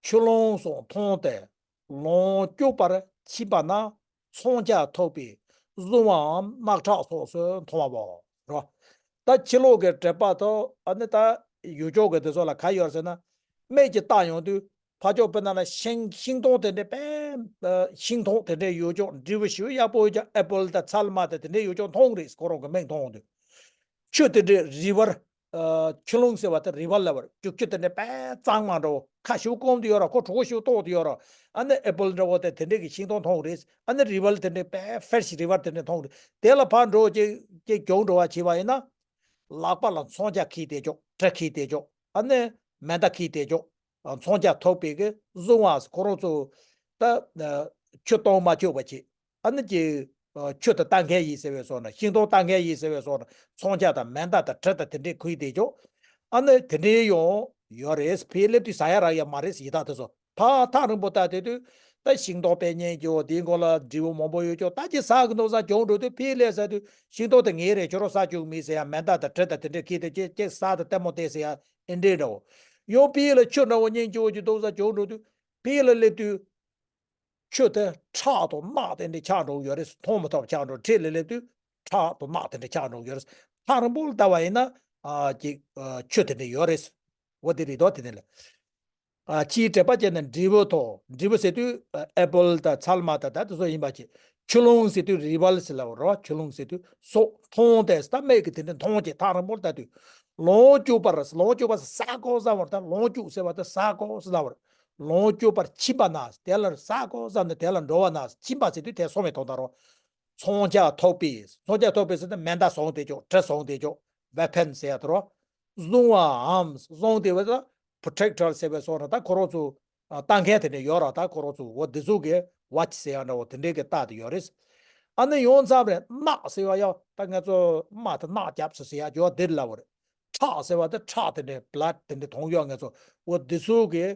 ཆུ་ཀླུང་སོགས་མཐོང་སྟེ་ལོངས་སྤྱོད་པར་ཕྱིན་པ་ན་མཚོན་ཆ་ཐོགས་པས་གཟུང་བའམ་རྣག་ཁྲག་སོགས་སུ་མཐོང་བའོ། རོ། ད་ཕྱི་ལོགས་ཀྱི་དྲེགས་པ་དང་ཨ་ནི་ད་ཡུལ་ཕྱོགས་ཀྱི་དེ་ཚོ་ལ་ག་ཡོད་ཟེར་ན། མིག་གིས་བལྟ་ཡོང་དུས་ཕར་ཕྱོགས་དཔེར་ན་ན་ཤིང་ཤིང་སྡོང་དེ་འདྲའི་དཔེ་ཤིང་སྡོང་དེ་འདྲའི་ཡུལ་ཕྱོགས་འབྲས་བུ་ཞེ་པོ་ཡག་པོ་ཡོད་ཀྱང་ཨེ་པལ་དང་ཚལ་མ་དང་དེ་འདྲའི་ཡུལ་ཕྱོགས་མཐོང་རེད། ཁོ་རང་གི་མིག་མཐོང་ཡོང་དུས། ཆུ་དེ་འདྲའི་རི་ཝར། ཨ། ཆུ་ཀླུང་ཟེར་བ་དེ་རི་ཝར་ལབ་པ་རེད། རྒྱུག་ཆུ་དེ་འདྲ་དཔེ་གཙང་མ་འདྲ་བོ། ཁ་ཞེ་པོ་སྐོམ་དུ་ཡོད་ར། ཁོ་གྲོད་ཁོག་ཞེ་པོ་ལྟོགས་དུ་ཡོད་ར། ཨ་ནི་ཨེ་པལ་འདྲ་བོ་དེ་དེ་འདྲས་ཀྱི་ཤིང་སྡོང་མཐོང་རེད། ཨ་ནི་རི་ཝར་དེ་འདྲ་དཔེ་ཧྥེ་རེཤ་རི་ཝར་དེ་འདྲ་མཐོང་རེད། དེ་ལ་ཕར་འགྲོ་ཅིག་ཅིག་གྱོང་འགྲོ་བ་བྱས་པ་ཡིན་ན། ལག་པ་ལ་མཚོན་ཆ་འཁྱེར་བསྡད་ཆོག་དྲི་འཁྱེར་བསྡད་ཆོག་ཨ་ནི་མེ་མདའ་འཁྱེར་བསྡད་ཆོག་མཚོན་ཆ་ཐོགས་པའི་གི་གཟུང་བ་ཁོ་རང་ཚོ། ད་ཆུ་གཏོང་མ་ཆོག་པ་བྱེད། ཨ་ནི་ཀྱི། ཨ། ཆུ་དེ་ལྟ་མཁན་ཡིན་ཟེར་བའི་བཟོ་འདྲ། ཤིང་སྡོང་ལྟ་མཁན་ཡིན་ཟེར་བའི་བཟོ་འདྲ། མཚོན་ཆ་དང་མེ་མདའ་དང་གྲི་དང་དེ་འདྲས་འཁྱེར་བསྡད་ཆོག་ཨ་ནི་དེ་འདྲས་ཡང་ཡོད་རེད། ཕར་སླེབས་དུས་ཟ་ཡ་རག་ཡ་མ་རེད། ཡི་དྭགས་དེ་ཚོ་ཕར་ཐག་རིང་པོ་ལྟ་བསྡད་དུས། ད་ཤིང་སྡོང་དཔེ་སྙན་གྱི་འོ་དེའི་མགོ་ལ་འབྲས་བུ་མང་པོ་ཡོད་ཀྱོག་ད་ཅི་ཟ་གི་འདུག་ཟེར་གྱོང་འགྲོ་དུས། ཕར་སླེབས་ཟེར་དུས་ཤིང་སྡོང་དེ་ངའི་རེད། ཁྱོད་རང་ཟ་བཅུག་མི་ཟེར་ཡ། མེ་མདའ་དང་གྲི་དང་དེ་འདྲས་འཁྱེར་ཏེ་ཅིག་ཅིག་ཟ་དང་ལྟད་མོ་བལྟས་ཟེར་ཡ་ཨེ་འདྲས་འདྲ་བོ། ཡང་ཕར་ལ་ཆུ་འདྲ་བོ་སྙན་གྱི་འོ་ཅིག་འདུག་ཟེར་གྱོང་འགྲོ་དུས། ཕར་ལ་སླེབས་དུས། ཆུ་དེ་ཁྲག་དང་རྣག་དེ་འདྲ་ཆགས་འགྲོ་གི་ཡོད་རེད། མཐོང་མི་ཐུབ་ཆགས་འགྲོ། འཕྲེད་ལ་སླེབས་དུས་ཁྲག་དང་རྣག་དེ་འདྲ་ཆགས་འགྲོ་གི་ཡོད་རེད། ཐག་རིང་པོ་ལ་ལྟ་བ་ཡིན་ན། ཨ། ཅིག་ཨ། ཆུ་དེ་འདྲ་ཡོད་རེད། འོ་དེ་རེད་དོ། དེ་ནས་ལ། ཨ། ཕྱིའི་དྲེགས་པ་བཅད་ནས་འབྲས་བུ་དང་། འབྲས་བུ་ཟེར་དུས་ཨ་ཨེ་པལ་དང་ཚལ་མ་དང་ད་དེ་ཚོ་ཡིན་པ་བྱས། ཆུ་ཀླུང་ཟེར་དུས་རི་ཝར་ཟེར་ལབ་པ་རེད་བ། ཆུ་ཀླུང་ཟེར་དུས་སོགས་མཐོང་སྟེ། ད་མིག་གིས་དེ་འདྲ་མཐོང་བྱས་ཐག་རིང་པོ་ལ་ལྟ་དུས། ལོངས་སྤྱོད་པར། ལོངས་སྤྱོད་པ་ཟེར་ཟ་དགོས་ཟེར་བ་རེད། ད་ལོངས་སྤྱོད་ཟེར་བ་དེ་ཟ་དགོས་ཟེར་ལབ་པ་རེད། ལོངས་སྤྱོད་པར་ཕྱིན་པ་ན། དེ་ལ་ཟ་དགོས་བསམ་ནས་དེ་ལ་འགྲོ་བ་ན། ཕྱིན་པ་ཟེར་དུས་དེ་སོང་བའི་དོན་དག་རེད། མཚོན་ཆ་ཐོགས་པས། མཚོན་ཆ་ཐོགས་པས་ཟེར་ན་མེ་མདའ་བཟུང་བསྡད་ཆོག་གྲི་བཟུང་བསྡད་ཆོག་ཝེ་པན་ཟེར་ཡ་དེ་རེད། གཟུང་བའམ། གཟུང་བསྡད་པ་ད་པྲོ་ཊེག་ཊར་ཟེར་བའི་བཟོ་འདྲ། ད་ཁོ་རང་ཚོ་ལྟ་མཁན་དེ་འདྲ་ཡོད་ར། ད་ཁོ་རང་ཚོ་འོ་འདི་ཚོ་གིས་ཝ་ཆི་ཟེར་ཡ་འདྲ་བོ་དེ་འདྲས་ཀྱི་ལྟ་དེ་ཡོད་རེད། ཨ་ནི་ཡོང་མཚམས་རེ་རྣག་ཟེར་བ་ཡ། ད་ང་ཚོ་རྨ་དེ་རྣག་རྒྱབ་སོང་ཟེར་ཡ་ཇོ་འདིར་ལབ་པ་རེད། ཁྲག་ཟེར་བ་དེ་ཁྲག་དེ་འདྲའི་བླ་དེ་འདྲའི་མཐོང་ཡོད་ང་ཚོ། འོ་འདི་ཚོ་གི་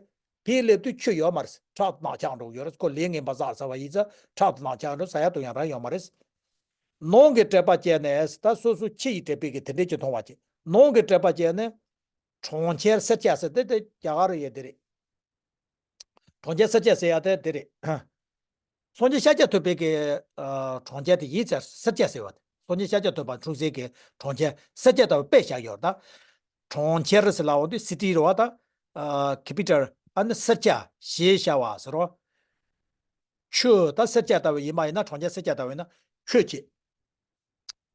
དེའི་སླེབས་དུས་ཆུ་ཡོད་མ་རེད། ཁྲག་དང་རྣག་ཆགས་འགྲོ་གི་ཡོད་རེད། ཁོ་ལས་ངན་པ་བསགས་ཚར་བ་ཡིན་ཙང་ཁྲག་དང་རྣག་ཆགས་འགྲོ་ཟ་ཡ་བཏུང་ཡ་རང་ཡོད་མ་རེད། ནང་གི་དྲེག་པ་བཅད་ནས་ད་སོ་སོ་ཕྱི་ཡི་དྲེག་པའི་གི་དེ་འདྲས་ཀྱི་མཐོང་བ་ཅིག་ནང་གི་དྲེག་པ་བཅད་ནས་གྲོང་ཁྱེར་སེར་སྐྱ་ཟེར་དེ་དེ་རྒྱ་གར་ཡོད་དེ་རེད། གྲོང་ཁྱེར་སེར་སྐྱ་ཟེར་ཡ་དེ་དེ་རེད། སངས་རྒྱས་ཤཱཀྱ་ཐུབ་པའི་གི་ཨ་གྲོང་ཁྱེར་དེ་ཡིན་ཟེར། སེར་སྐྱ་ཟེར་བ་དེ་སངས་རྒྱས་ཤཱཀྱ་ཐུབ་པ་འཁྲུངས་སའི་གི་གྲོང་ཁྱེར་སེར་སྐྱ་ལྟ་བུ་དཔེ་བཞག་ཡོད་ད། གྲོང་ཁྱེར་ཟེར་ལབ་འོང་དུས་སི་ཊི་རེད་བ་ད། ཨ་ཁེ་པི་ཊལ་ཨ་ནི་སེར་སྐྱ་ཞེས་བྱ་བ་ཟེར་རོ། ཆུ་ད་སེར་སྐྱ་ལྟ་བུ་ཡིན་མ་ཡིན་ན་གྲོང་ཁྱེར་སེར་སྐྱ་ལྟ་བུ་ཡིན་ན་ཆུ་ཅིག་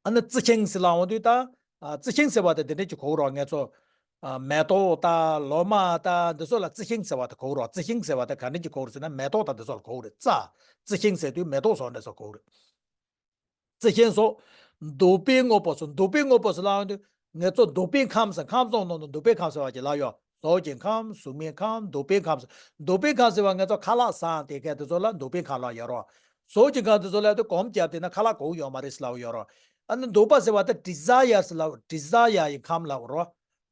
ཨ་ནི་རྩི་ཤིང་ཟེར་ལབ་འོང་དུས་ད། ཨ་རྩི་ཤིང་ཟེར་བ་དེ་འདི་འདྲས་ཀྱི་གོ་རོགས་ང་ཚོ། ཨ་མེ་ཏོག་ད་ལོ་མ་ད་འདི་ཚོ་ལ་རྩི་ཤིང་ཟེར་བ་དེ་གོ་རོགས། རྩི་ཤིང་ཟེར་བ་དེ་ག་འདྲས་ཀྱི་གོ་རོགས་ཟེར་ན་མེ་ཏོག་ད་འདི་ཚོ་ལ་གོ་རེད། རྩ་རྩི་ཤིང་ཟེར་དུས་མེ་ཏོག་བཟོ་འདྲས་ཚོ་གོ་རེད། རྩི་ཤིང་སོགས། འདོད་པའི་དངོས་པོ་སོགས། འདོད་པའི་དངོས་པོ་ཟེར་ལབ་འོང་དུས་ང་ཚོ་འདོད་པའི་ཁམས་ཟེར་ཁམས་གསུམ་ནང་དུ་འདོད་པའི་ཁམས་ཟེར་བ་ཅིག་ལབ་ཡོད། གཟུགས་ཀྱི་ཁམས། གཟུགས་མེད་ཁམས། འདོད་པའི་ཁམས་ཟེར། འདོད་པའི་ཁམས་ཟེར་བ་ང་ཚོ་ཁ་ལག་ཟ་དེ་ག་དེ་ཚོ་ལ་འདོད་པའི་ཁམས་ལབ་ཡོད་རོ། གཟུགས་ཀྱི་ཁམས་དེ་ཚོ་ལ་དེ་གོམས་བརྒྱབ་དེ་ན་ཁ་ལག་གོ་ཡོད་མ་རེད་ཟེར་ལབ་ཡོད་རོ། ཨ་ནི་འདོད་པ་ཟེར་བ་དེ་ཌི་ཛ་ཡར་ཟེར་ལབ། ཌི་ཛ་ཡར་ཡི་ཁམས་ལབ་རོ།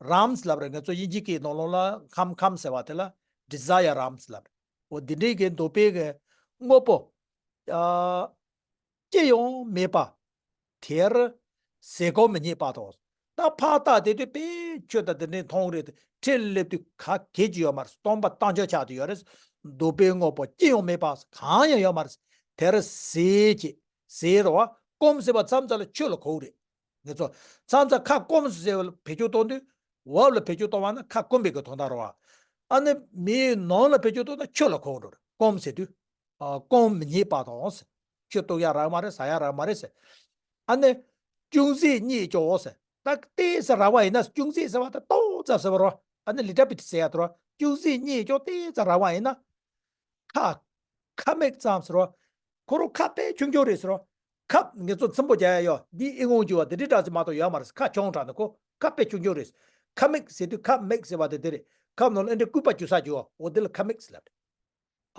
རམས་ལབ་རེད། ང་ཚོ་དབྱིན་ཇི་གི་ནང་ལོགས་ལ་ཁམས་ཁམས་ཟེར་བ་དེ་ལ་ཌི་ཛ་ཡར་རམས་ལབ་རེད། འོ་འདི་འདྲའི་གི་འདོད་པའི་གི་དངོས་པོ། ཨ། ཅི་ཡང་མེད་པ། དེར་ཟས་གོ་མི་རྙེད་པ་དང་། ད་ཕར་ལྟ་དེ་དུས་དཔེ་ཆོས་དང་དེ་འདྲའི་མཐོང་རེད། འཕྲིན་སླེབས་དུས་ག་གེ་ཅི་ཡོད་མ་རེད། སྟོང་པ་རྟ་མཆོག་ཆགས་དུ་ཡོད་རེད། འདོད་པའི་དངོས་པོ་ཅི་ཡང་མེད་པ་གང་ཡང་ཡོད་མ་རེད། དེར་ཟས་ཀྱི་ཟས་རོ་བ་སྐོམ་ཟེར་བ་མཚམས་མཚམས་ལ་ཆུ་ལ་གོ་རེད། ང་ཚོ་མཚམས་མཚམས་ཁ་སྐོམ་ཟེར་བ་ལ་བེད་སྤྱོད་གཏོང་དུས་འོབ་ལ་བེད་སྤྱོད་གཏོང་བ་ན་ཁ་སྐོམ་པའི་གི་དོན་དག་རོ་བ། ཨ་ནི་མིའི་ནང་ལ་བེད་སྤྱོད་གཏོང་ན་ཆུ་ལ་གོ་རེད། སྐོམ་ཟེར་དུས། ཨ་སྐོམ་མི་རྙེད་པ་དང་། ཆུ་གཏུག་ཡ་རག་མ་རེད། ཟ་ཡ་རག་མ་རེད་ཟེར། ཨ་ནི་ཅུང་ཟད་རྙེད་ཀྱང་ཟེར། ད་ཏོག་ཙམ་རག་པ་ཡིན་ན། ཅུང་ཟད་ཟེར་བ་ད་ཏོག་ཙམ་ཟེར་བ་རོ། ཨ་ནི་ལི་ཊལ་བིཊ་ཟེར་ཡ་དེ་རོ། ཅུང་ཟད་རྙེད་ཀྱང་ཏོག་ཙམ་རག་པ་ཡིན་ན། ཁ། ཁ་མིག་ཙམ་ཟེར་རོ། ཁོ་རང་ཁ་དཔེ་ཆུང་ཆུང་རེད་ཟེར་རོ། ཁབ་ངེད་ཚོ་ཚིམ་པོ་རྒྱག་ཡ་ཡོད། འདི་ཨི་ཁུང་རྒྱུ་བ་དེ་འདྲའི་འདྲ་ཟེར་མ་གཏོགས་ཡོད་མ་རེད། ཁ་ཆུང་དྲགས་ནས་ཁོ་ཁ་དཔེ་ཆུང་ཆུང་རེད། ཁ་མིག་ཟེར་དུས་ཁ་མིག་ཟེར་བ་དེ་དེ་རེད། ཁབ་ནང་ལ་ཨེ་འདྲའི་སྐུད་པ་རྒྱུ་ས་རྒྱུ་བ་འོ་དེ་ལ་ཁ་མིག་ཟེར་ལབ་རེད།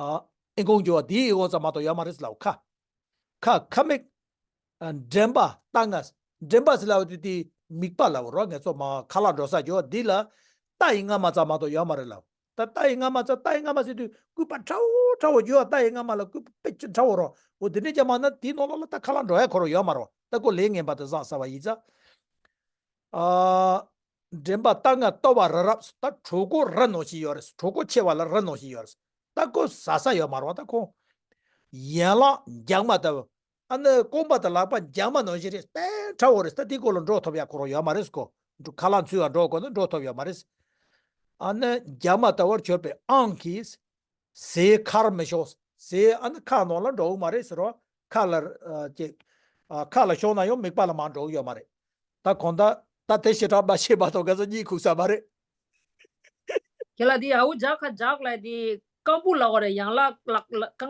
ཨ། ཨི་ཁུང་རྒྱུ་བ་དེའི་ཨི་ཁུང་ཙམ་མ་གཏོགས་ཡོད་མ་རེད་ཟེར་ལབ། ཁ། ཁ་ཁ་མིག་ཨ་མགྲིན་པ་ལྟ་ལྔ། མགྲིན་པ་ཟེར་ལབ་དུས་དེ་མིད་པ་ལབ་རོ། ངེད་ཚོ་མ་ཁ་ལག་འགྲོ་ས་རྒྱུ་བ་འདི་ལ་ལྟ་ཡི་རྔ་མ་ཙམ་མ་གཏོགས་ཡོད་མ་རེད་ལབ། ད་ལྟ་ཡི་རྔ་མ་ཙམ། ལྟ་ཡི་རྔ་མ་ཟེར་དུས་སྐུད་པ་ཁྲ་བོ་ཁྲ་བོ་རྒྱུ་བ། ལྟ་ཡི་རྔ་མ་ལ་སྐུད་པ་དཔེ་ཆ་ཁྲ་བོ་རོ། འོ་དེ་འདྲས་ཀྱང་མ་ན་དེའི་ནང་ལོགས་ལ་ད་ཁ་ལག་འགྲོ་ཡ་ཁོ་རང་ཡོད་མ་རོ། ད་ཁོ་ལས་ངན་པ་དེ་བསགས་ས་བ་ཡིན་ཙང་། ཨ། མགྲིན་པ་ལྟ་ལྔ་ལྟོ་བ་རི་རབ། ད་གྲོད་ཁོག་རི་ནང་བཞིན་ཡོད་རེད། གྲོད་ཁོག་ཆེ་བ་ལ་རི་ནང་བཞིན་ཡོད་རེད། ད་ཁོ་ཟ་ས་ཡོད་མ་རེད་བ། ད་ཁོ་ཡན་ལག་རྒྱགས་མ་ལྟ་བུ། ཨ་ནི་རྐང་པ་དང་ལག་པ་རྒྱགས་མ་ནང་བཞིན་རེད། དཔེ་ཁྲ་བོ་རེད། ད་དེའི་སྐོར་ལ་འགྲོ་ཐུབ་ཡ་ཁོ་རང་ཡོད་མ་རེད་ཁོ། ཁ་ལག་འཚོལ་བ་འགྲོ་དགོས་ན་འགྲོ་ཐུབ་ཡོད་མ་རེད། ཨ་ནི་རྒྱགས་མ་ལྟ་བུར་གྱུར་པའི་ཨང་གིས་ཟས་ཁར་མི་ཤོང་། ཟས་ཨ་ནི་ཁ་ནང་ལ་འགྲོ་གི་མ་རེད་ཟེར་རོ། ཁ་ལ་ཨ་ཅིག་ཨ་ཁ་ལ་ཤོང་ན་ཡང་མིད་པ་ལ་མར་འགྲོ་གི་ཡོད་མ་རེད། ད་གང་ལྟར་ད་དེ་ཞེ་དྲག་མ་བྱེད་པ་དང་ག་ས་གཉིད་ཁུག་ས་མ་རེད། ཁྱེད་ལ་དེ་ཨའུ་ཇག་ཁ་ཇག་ལ་དེ་རྐང་བུ་ལ་བ་རེད། ཡང་ལ་ལ་ལ་རྐང་